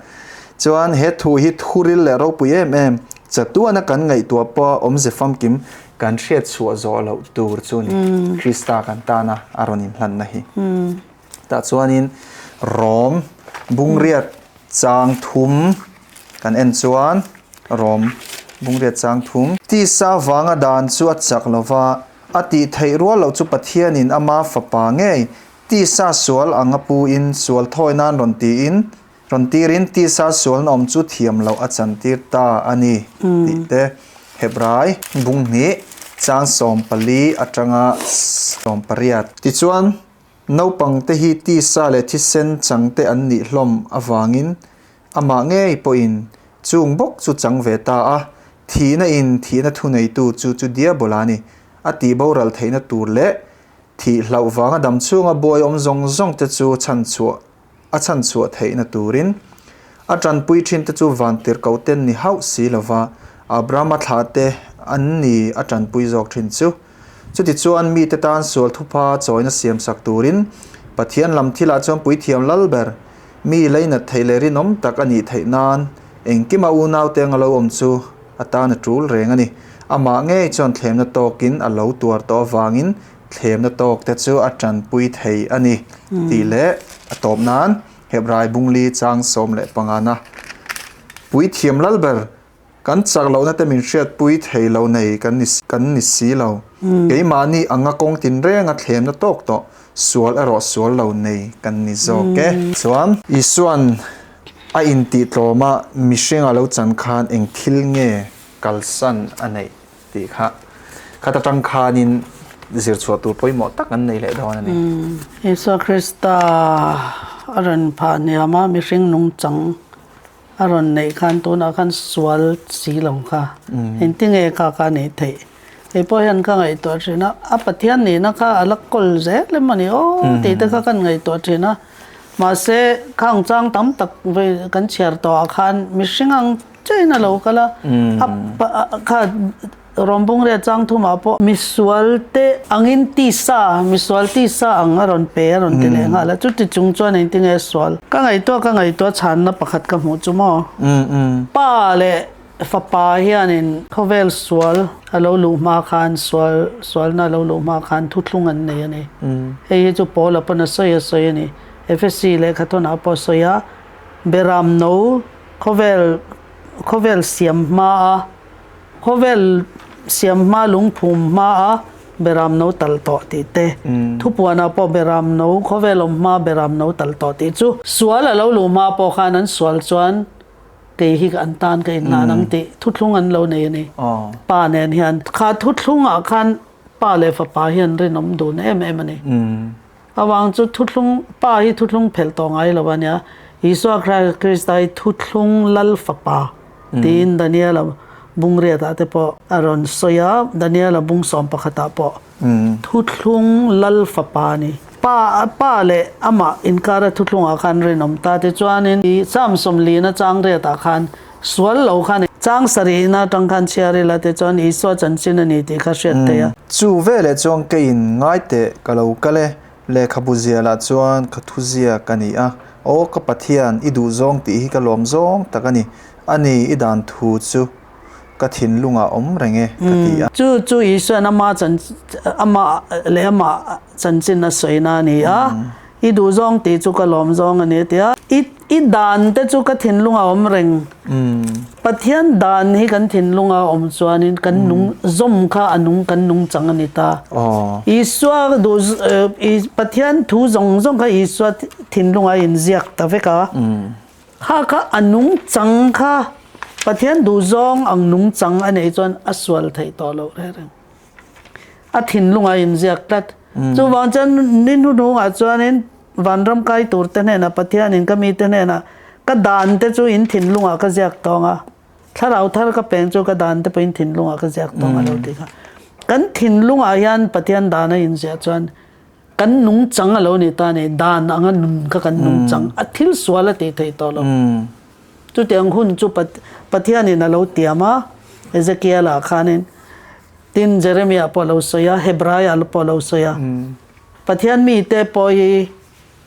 Chuan he thu hi thuril leh ropui em em chatuana kan ngaihtuah pawh awmze famkim kan hriat chhuah zawh loh tur chu ni Krista kan tana a rawn inhlanna hi. Tah chuanin Rom bungriat chang thum kan en chuan Rom bungriat chang thum. Tisa vanga dan chu a chak lo va, a tih theih rual loh chu Pathianin ama fapa ngei tisa sual anga puin sual thawi nan rawn tiin rawn tirin tisa sualna awm chu thiam loh a chantir ta a ni tih te Hebrai bunghnih chang 14 atanga 18. Tichuan Naupangte hi tisa leh thisen changte an nih hlawm avangin amah ngei pawhin chung bawk chu chang ve ta a, thihna in thihna thuneitu chu chu Diabola a ni. A tih boral theihna tur leh thih hlauh vanga dam chhunga buai awm zawng zawng te chu chhanchhuah a chhanchhuah theihna turin a tanpui thin te chu vantirhkoh ten ni hauh si lova Abrahama thlah te an ni a tanpui zawk thin chu. Chutichuan mite tan sual thupha chawina siamsak turin Pathian lam thilah chuan puithiam lal ber mi leinat theih leh rinawm tak a nih theih nan engkima unaute anga lo awm chu a tan a tul reng a ni. Amah ngei chuan thlemna tawkin a lo tuar tawh avangin thlemna tawkte chu a tanpui thei a ni tih leh a tawp nan Hebrai Bungli chang 15na puithiam lal ber Kan chak lohna te min hriatpui thei lo nei kan ni kan ni si lo. Keimahni anga kawng tinrenga thlemna tawk tawh sual erawh sual lo nei kan ni zawk e. Chuan Isua'n a intihtlawma mihringa lo chan khan eng thil nge kalsan a neih tih kha khat atang khanin zir chhuah tur pawimawh tak an nei leh dawn a ni. Isua Krista a rawn phah hniam a, mihring nungchang A rawn neih khan tunah khan sual si lo kha engtinge kha kha neih theih kei pawh hian ka ngaihtuah thin a, a Pathian nihna kha a la kawl zel em a ni aw tih te kha kan ngaihtuah thin a, mahse khang chang tam tak vei kan chhiar tawh ah khan mihring ang chiahin a lo kal a, a kha Rawnbungriat chang thumah pawh misual te angin tisa, misual tisa ang a rawn pe a rawn ti leh nghal a, chuti chung chuan engtinge sual? Ka ngaihtuah ka ngaihtuah chhanna pakhat ka hmuh chu maw? Pa leh fapa hianin khawvel sual a lo luh hma khan sual sualna a lo luh hma khan thuthlung an nei a ni. Hei hi chu Paula pawn a sawi a sawi a ni. Efesi lehkhathawnah pawh a sawi a, Beram no khawvel khawvel siam hma a, Khawvel siam hma lungphum hma a beram no tal tawh tih te, thupuanah pawh beram no khawvel awm hma beram no tal tawh tih chu sual a lo luh hma pawh khan an sual chuan kei hi an tan ka inhlan ang tih thuthlung an lo nei a ni. Pa nen hian kha thuthlungah khan pa leh fapa hian rinawm dun em em a ni. Avang chu thuthlung pa hi thuthlung phelh tawh ngai lo a nia. Isua Krista hi thuthlung lal fapa tiin Daniela bungriatah te pawh a rawn sawi a, Daniela bung sawm pakhatah pawh thuthlung lal fapa a ni. Pa pa leh amah inkara thuthlungah khan rinawm ta tichuanin i Psalm 94 chang riatah khan. Sual lo kha a ni. Chang sarihna atang khan chhiar ila te chuan Isua chanchin a ni tih kha hriat theih a. Chu veleh chuan keiin ngai teh ka lo kal e, lehkhabu zialah chuan ka thu ziak a ni a. Aw ka Pathian, i duhzawng tih hi ka lawm zawng tak a ni. A ni, i dan thu chu ka thinlungah awm reng e, ka ti a. Chu chu Isua'n ama chan amah leh amah chanchin a sawina a ni a. I duhzawng tih chu ka lawm zawng a ni a ti a. I i dan te chu ka thinlungah awm reng. Pathian dan hi kan thinlunga awm chuanin kan nung zawm kha a nung kan nung chang a ni ta. Isua duh Pathian thu zawng zawng kha Isua thinlungah a inziak ta vek a. Kha kha a nung chang kha Pathian duhzawng ang nung chang a neih chuan a sual theih tawh loh reng reng. A thinlungah a inziak tlat. Chuvang chuan ni hnuhnungah chuanin vanram kai turte hnenah Pathianin ka mite hnenah ka dan te chu in thinlungah ka ziak tawng a, thlarau thar ka peng chu ka dan te pawh in thinlungah ka ziak tawng a lo ti kha. Kan thinlungah hian Pathian dan a inziah chuan kan nungchang a lo ni ta a ni, dan anga nun kha kan nungchang a thil sual a tih theih tawh lo. Chutiang hun chu Pathianin a lo tiam a, Ezekiel-ah khanin tin Jeremiah pawh a lo sawi a, Hebraia pawh a lo sawi a. Pathian mite pawh hi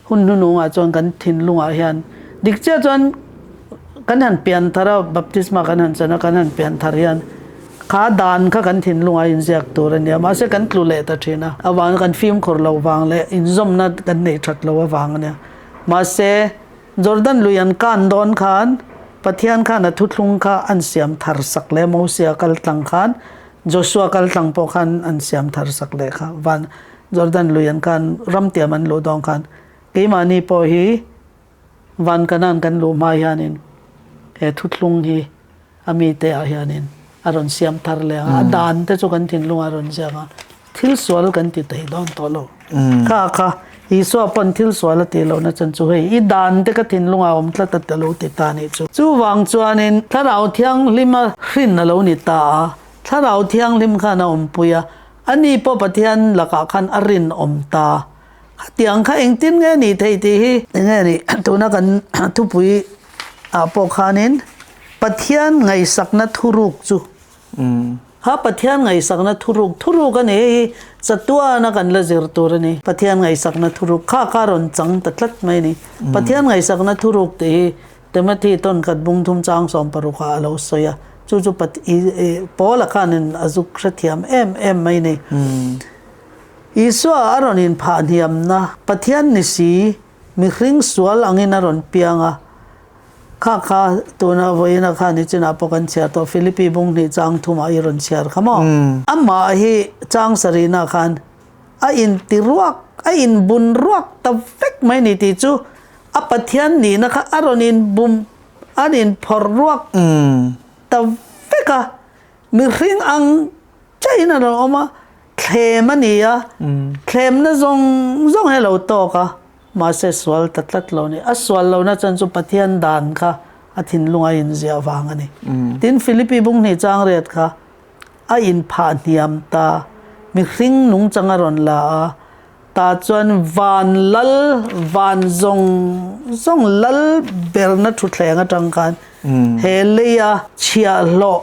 hun hnunungah chuan kan thinlungah hian dik chiah chuan kan han pian thar a, baptisma kan han chan a, kan han pian thar hian kha dan kha kan thinlungah inziak tur a nia. Mahse kan tlu leh ta thin a, avang kan fimkhur loh vang leh inzawmna kan neih that loh avang a nia. Mahse Jordan lui an kan dawn khan Pathian khan a thuthlung kha an siam thar sak leh Mosia kal tlang khan Joshua kal tlang pawh khan an siam thar sak leh kha van Jordan lui an kan ramtiam an luh dawn khan keimahni pawh hi van Kanan kan luh hma hianin he thuthlung hi a mite ah hianin a rawn siam thar leh ang a, a dan te chu kan thinlungah a rawn ziak a, thil sual kan ti thei dawn tawh lo. Kha kha Isua pawn thil sual a tih lohna chan chu hei i dan te ka thinlungah a awm tlat a ti lo ti ta nih chu. Chuvang chuanin Thlarau Thianghlima hrin a lo ni ta a, Thlarau Thianghlim khan a awmpui a, ani pawh Pathian lakah khan a rinawm ta. Khatiang kha engtin nge nih theih tih hi enge nih tuna kan thupui ah pawh khanin Pathian ngaihsakna thuruk chu kha Pathian ngaihsakna thuruk thuruk a ni hei hi chatuana kan la zir tur a ni Pathian ngaihsakna thuruk kha kha rawn chang ta tlat mai a ni Pathian ngaihsakna thuruk tih hi Timothy tawn khat bung thum chang 16 ah a lo sawi a chu chu Paula khanin a zuk hrethiam em em mai a ni. Isua a rawn inphah hniamna Pathian ni si, mihring sual angin a rawn piang a. Kha kha tuna vawiina khan i chinah pawh kan chhiar tawh, Philippi bung hnih chang thumah i rawn chhiar kha maw? Amah hi chang sarihna khan a inti ruak, a inbun ruak ta vek mai ni tih chu a Pathian nihna kha a rawn inbum, a rawn inphawrh ruak ta vek a. Mihring ang Chaihin a rawn awm a, thlem a ni a, thlemna zawng zawng hi a lo tawk a, mahse sual ta tlat lo a ni. A sual lohna chuan chu Pathian dan kha a thinlung a inziah vang a ni. Tin, Philippi bung hnih chang riat kha a inphah hniam ta, mihring nungchang a rawn la a, tah chuan van lal, van zawng zawng lal berna thutthleng atang khan he leia chhiahhlawh,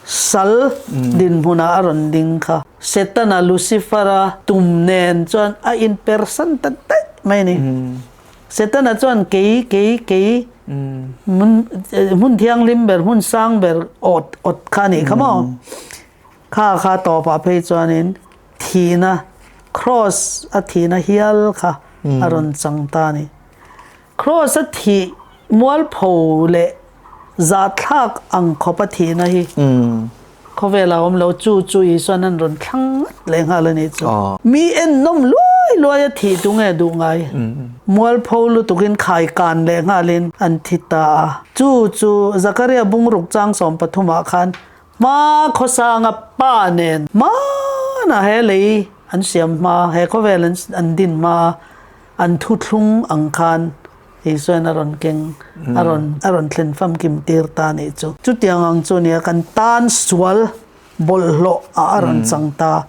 Sal dinhmunah a rawn ding kha. Setana, Lucifer-a tum nen chuan a inpersan ta daih mai a ni. Setana chuan kei, kei, kei, hmun, hmun thianghlim ber, hmun sang ber awt, awt kha a nih kha maw? Kha kha tawpah phei chuanin thihna, Cross a thihna hial kha a rawn chang ta a ni. Kraws a thih mualpho leh zahthlak ang khawp a thihna hi khawvel a awm lo, chu chu Isuan an rawn thlang ngat leh nghal a nih chu. Mi ennawm luai luai a thih tu nge duh ngai? Mualpho lutukin khaikan leh nghalin an thi ta a. Chu chu Zakaria bungruk chang 13 ah khan hma khawsanga pa nen hmanah he lei an siam hma, he khawvel an din hma a, An thuthlung ang khan Isuain a rawn keng, a rawn a rawn thlen famkim tir ta nih chu. Chutiang ang chu nia kan tan sual bawlhhlawh ah a rawn chang ta.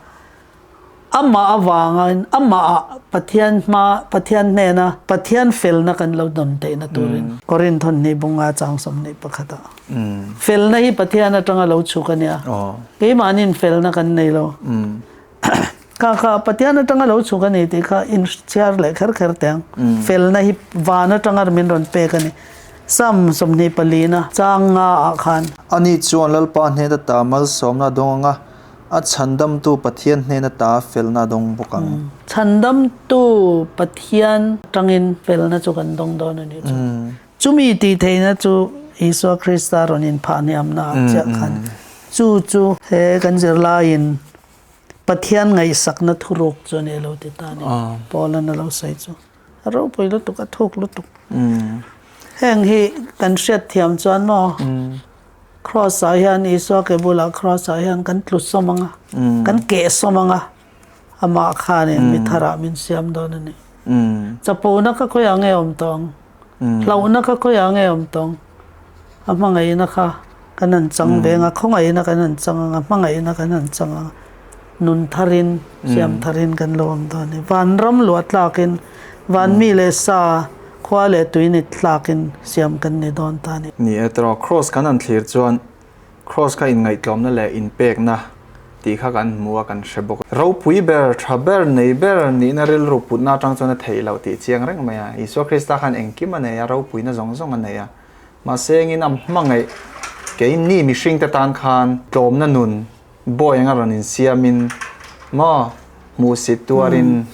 Amah avangin, Amahah Pathian hma, Pathian hnena Pathian felna kan lo dawn theihna turin. Korinthon hnih bunga chang 21 ah. Felna hi Pathian atanga lo chhuk a nia. Keimahniin felna kan nei lo. Kha kha Pathian atanga lo chhuk a ni tih kha inchhiar leh kher kher teh ang. Felna hi van atanga min rawn pek a ni. Psalm 24 na chang nga ah khan. Ani chuan Lalpa hnena ta malsawmna dawng anga A chhandamtu Pathian hnena ta felna a dawng bawk ang. Chhandamtu Pathian atangin felna chu kan dawng dawn a nih chu. Chumi tih theihna chu Isua Krista rawn inphah hniamna ah chiah khan chu chu he kan zirlaiin Pathian ngaihsakna thuruk chu a ni a lo ti ta a ni. Paula'n a lo sawi chu a ropui lutuk, a thuk lutuk. Heng hi kan hriatthiam chuan maw? Kraws ah hian Isua ke bulah kraws ah hian kan tlu sawm ang a, kan keh sawm ang a, amah khanin mi tharah min siam dawn a ni. Chapona kha khawiah nge awm tawh ang? Hlauhna kha khawiah nge awm tawh ang? A hmangaihna kha kan han chang ve ang a, khawngaihna kan han chang ang a, hmangaihna kan han chang ang a, nun tharin, siam tharin kan lo awm dawn a ni. Vanram luah tlakin, van mi leh sa, khua leh tui ni tlakin siam kan ni dawn ta a ni. Ni e tawh, Kraws kan han thlir chuan Kraws kha inngaihtlawmna leh inpekna tih kha kan hmu a, kan hre bawk. Ropui ber, tha ber, nei ber nihna rilru putna atang chuan a theih loh tih chiang reng mai a. Isua Krista khan engkim a nei a, ropuina zawng zawng a nei a. Mahse engin a hmangaih keini mihringte tan khan tlawmna nun Bawi anga rawn insiamin maw hmuhsit tuarin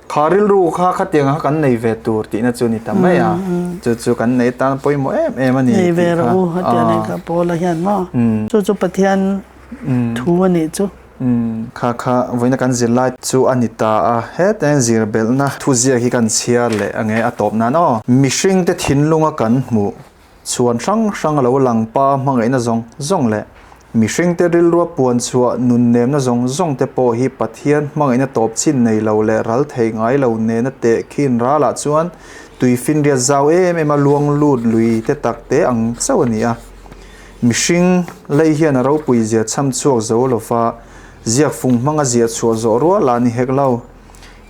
kha rilru kha khatiang kha kan nei ve tur tihna chu ni ta mai a, chu chu kan nei tan pawimawh em em a ni Nei ve rawh u hetiang nen kha Paula hian maw chu chu Pathian thu a nih chu. Kha kha vawiina kan zir lai chu a ni ta a, hetiang zir belhna thuziak hi kan chhiar leh ange a tawp nan aw. Mihringte thinlunga kan hmuh Chhuan hrang hrang a lo lang pa hmangaihna zawng zawng leh mihringte rilrua puan chhuah nunnemna zawng zawng te pawh hi Pathian hmangaihna tawp chin nei lo leh ral thei ngai lo nena teh khin ralah chuan tuifinriat zau em em a luang lut lui te tak te ang chauh a ni a. Mihring lei hian a ropui zia chham chhuak zo lova ziak fung hmanga ziah chhuah zawh rual lah ni hek lo.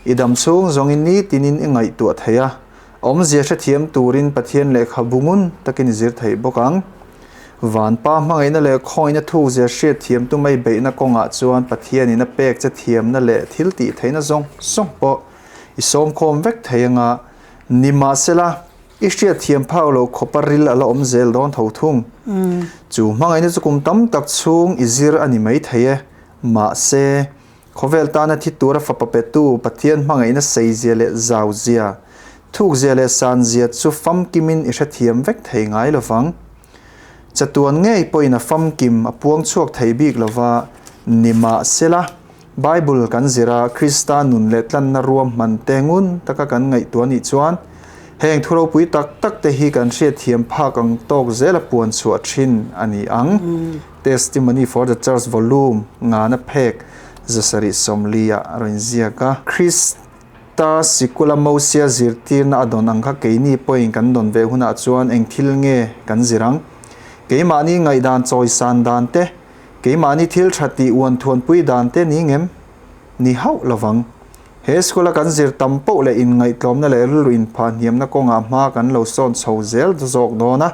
I dam chhung zawngin nitinin i ngaihtuah thei a. Awmzia hrethiam turin Pathian lehkhabu ngun takin i zir theih bawk ang. Vanpa hmangaihna leh khawngaihna thukzia hriatthiam tu mai beihna kawngah chuan Pathianin a pek che thiamna leh thil tih theihna zawng zawng pawh i sawmkhawm vek thei anga nimahsela i hriatthiam phak loh khawpa ril a la awm zel dawn tho thung. Chu hmangaihna chu kum tam tak chhung i zir a ni mai thei e. Mahse, Khawvel tana thi tura fapa petu Pathian hmangaihna seizia leh zauzia, thukzia leh sanzia chu famkimin i hrethiam vek thei ngai lovang. Chatuan ngei pawhin a famkim a puang chhuak thei bik lova, nimahsela, Bible kan zir a, Krista nun leh tlanna ruahman te ngun taka kan ngaihtuah nih chuan, heng thu ropui tak tak te hi kan hriatthiam phak ang tawk zela puan chhuah thin a ni ang. Testimony for the Church Volume ngana phek 740 ah a rawn ziak a. Krista sikula Mosia zirtirna a dawn ang kha keini pawhin kan dawn ve hunah chuan eng thil nge kan zir ang? Keimahni ngaihdan chawisan dan te, keimahni thil tha tih uan thuanpui dan te ni ngem? Ni hauh lovang. He school-a kan zir tam poh leh inngaihtlawmna leh rilru inphah hniamna kawngah hma kan lo sawn chho zel zawk dawn a.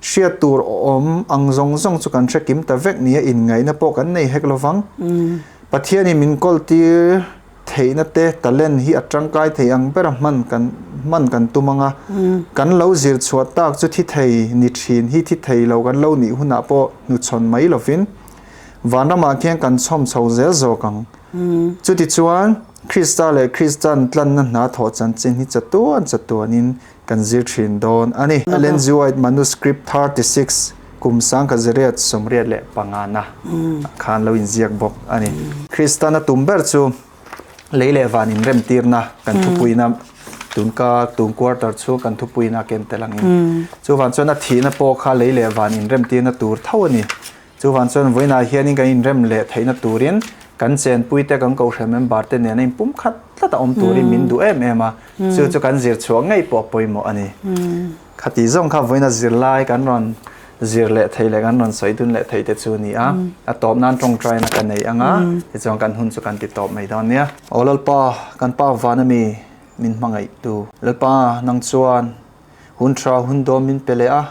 Hriat tur awm ang zawng zawng chu kan hre kim ta vek nia inngaihna pawh kan nei hek lovang. Pathianin min kawltir theihna te talent hi a tangkai thei ang bera hman kan hman kan tum ang a, kan lo zir chhuah tak chu thi thei ni thin hi thi thei lo kan lo nih hunah pawh hnuchhawn mai lovin vanramah khian kan chhawm chho zel zawk ang. Chutichuan Krista leh Kristan tlanna hna thawh chanchin hi chatuan chatuanin Kan zir thin dawn a ni. Ellen G. White Manuscript 36, kum sangkha 885 na khan lo inziak bawk a ni. Kristana tum ber chu lei leh van inremtirna kan thupuina tunka tun quarter chhung kan thupuina ken tel angin. Chuvang chuan a thihna pawh kha lei leh van inremtirna tur tho a ni. Chuvang chuan vawiinah hianin kan inrem leh theihna turin kan chenpuite, kan kohhran member te nena inpum khat tlat a awm turin min duh em em a, chu chu kan zir chhuah ngei pawh a pawimawh a ni. Khati zawng kha vawiina zirlai kan rawn zir leh thei leh kan rawn sawi dun leh thei te chu ni a. A tawp nan tawngtaina ka nei ang a, tichuan kan hun chu kan ti tawp mai dawn nia. Aw Lalpa, kan Pa van ami min hmangaihtu. Lalpa, nang chuan hun tha hun dawm min pe leh a,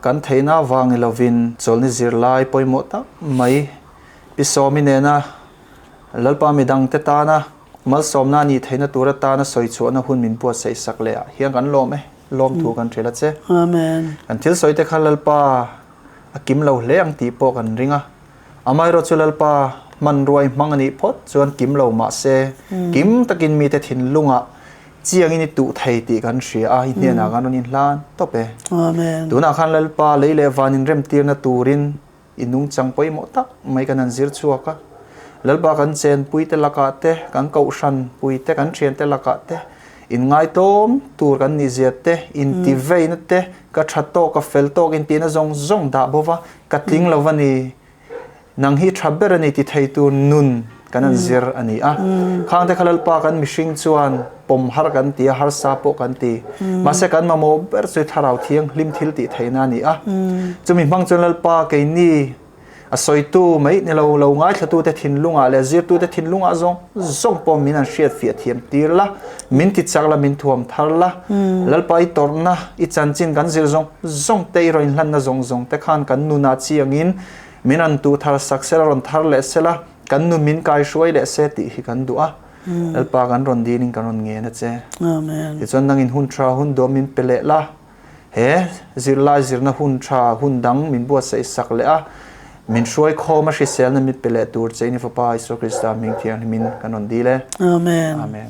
kan theihna avang ni lovin chawlhni zirlai pawimawh tak mai Pi Sawmi nena Lalpa midangte tana malsawmna a nih theihna tur atana sawi chhuahna hun min buatsaih sak leh ah hian kan lawm e, lawmthu kan hrilh a che. Amen. Kan thil sawi te kha Lalpa a kim lo hle ang tih pawh kan ring a. Amaherawh chu Lalpa hmanruai hmang a nih phawt chuan kim lo mah se, kim takin mite thinlungah chiangin i tuh thei tih kan hria a, i hnenah kan rawn inhlan tawp e. Amen. Tunah khan Lalpa lei leh van inremtirna turin I nungchang pawimawh tak mai kan han zir chhuak a, Lalpa kan chenpuite lakah te, kan kohhran puite, kan thiante lakah te, inngaitawm tur kan nihzia te, intiveina te, ka tha tawk, ka fel tawk intihna zawng zawng dah bo va, ka tling lo va ni, nang hi tha ber a ni ti thei tur nun kan han zir a ni a. Khangte kha Lalpa kan mihring chuan pawm har kan ti a, harsa pawh kan ti. Mahse kan mamawh ber chu thlarau thianghlim thil tih theihna a ni a. Chumi hmang chuan Lalpa keini a sawitu mai ni lo, lo ngaithlatute thinlungah leh zirtute thinlungah zawng zawng pawh min an hriatfiah thiam tir la, min ti chak la, min thuam thar la. Lalpa i tawrhna, i chanchin kan zir zawng zawng te, i rawn inhlanna zawng zawng te khan kan nunah chiangin min rawn tuh thar sak sela, rawn thar leh sela, kan nun min kaihruai leh se tih hi kan duh a. Lalpa kan rawn dilin kan rawn ngen a che. Amen. Tichuan nangin hun tha hun dawm min pe leh la, he zirlai zirna hun tha hun dang min buatsaih sak leh a, min hruai khawm a hriselna min pe leh tur che in i Fapa Isua Krista hming thianghlimin kan rawn dil e. Amen. Amen.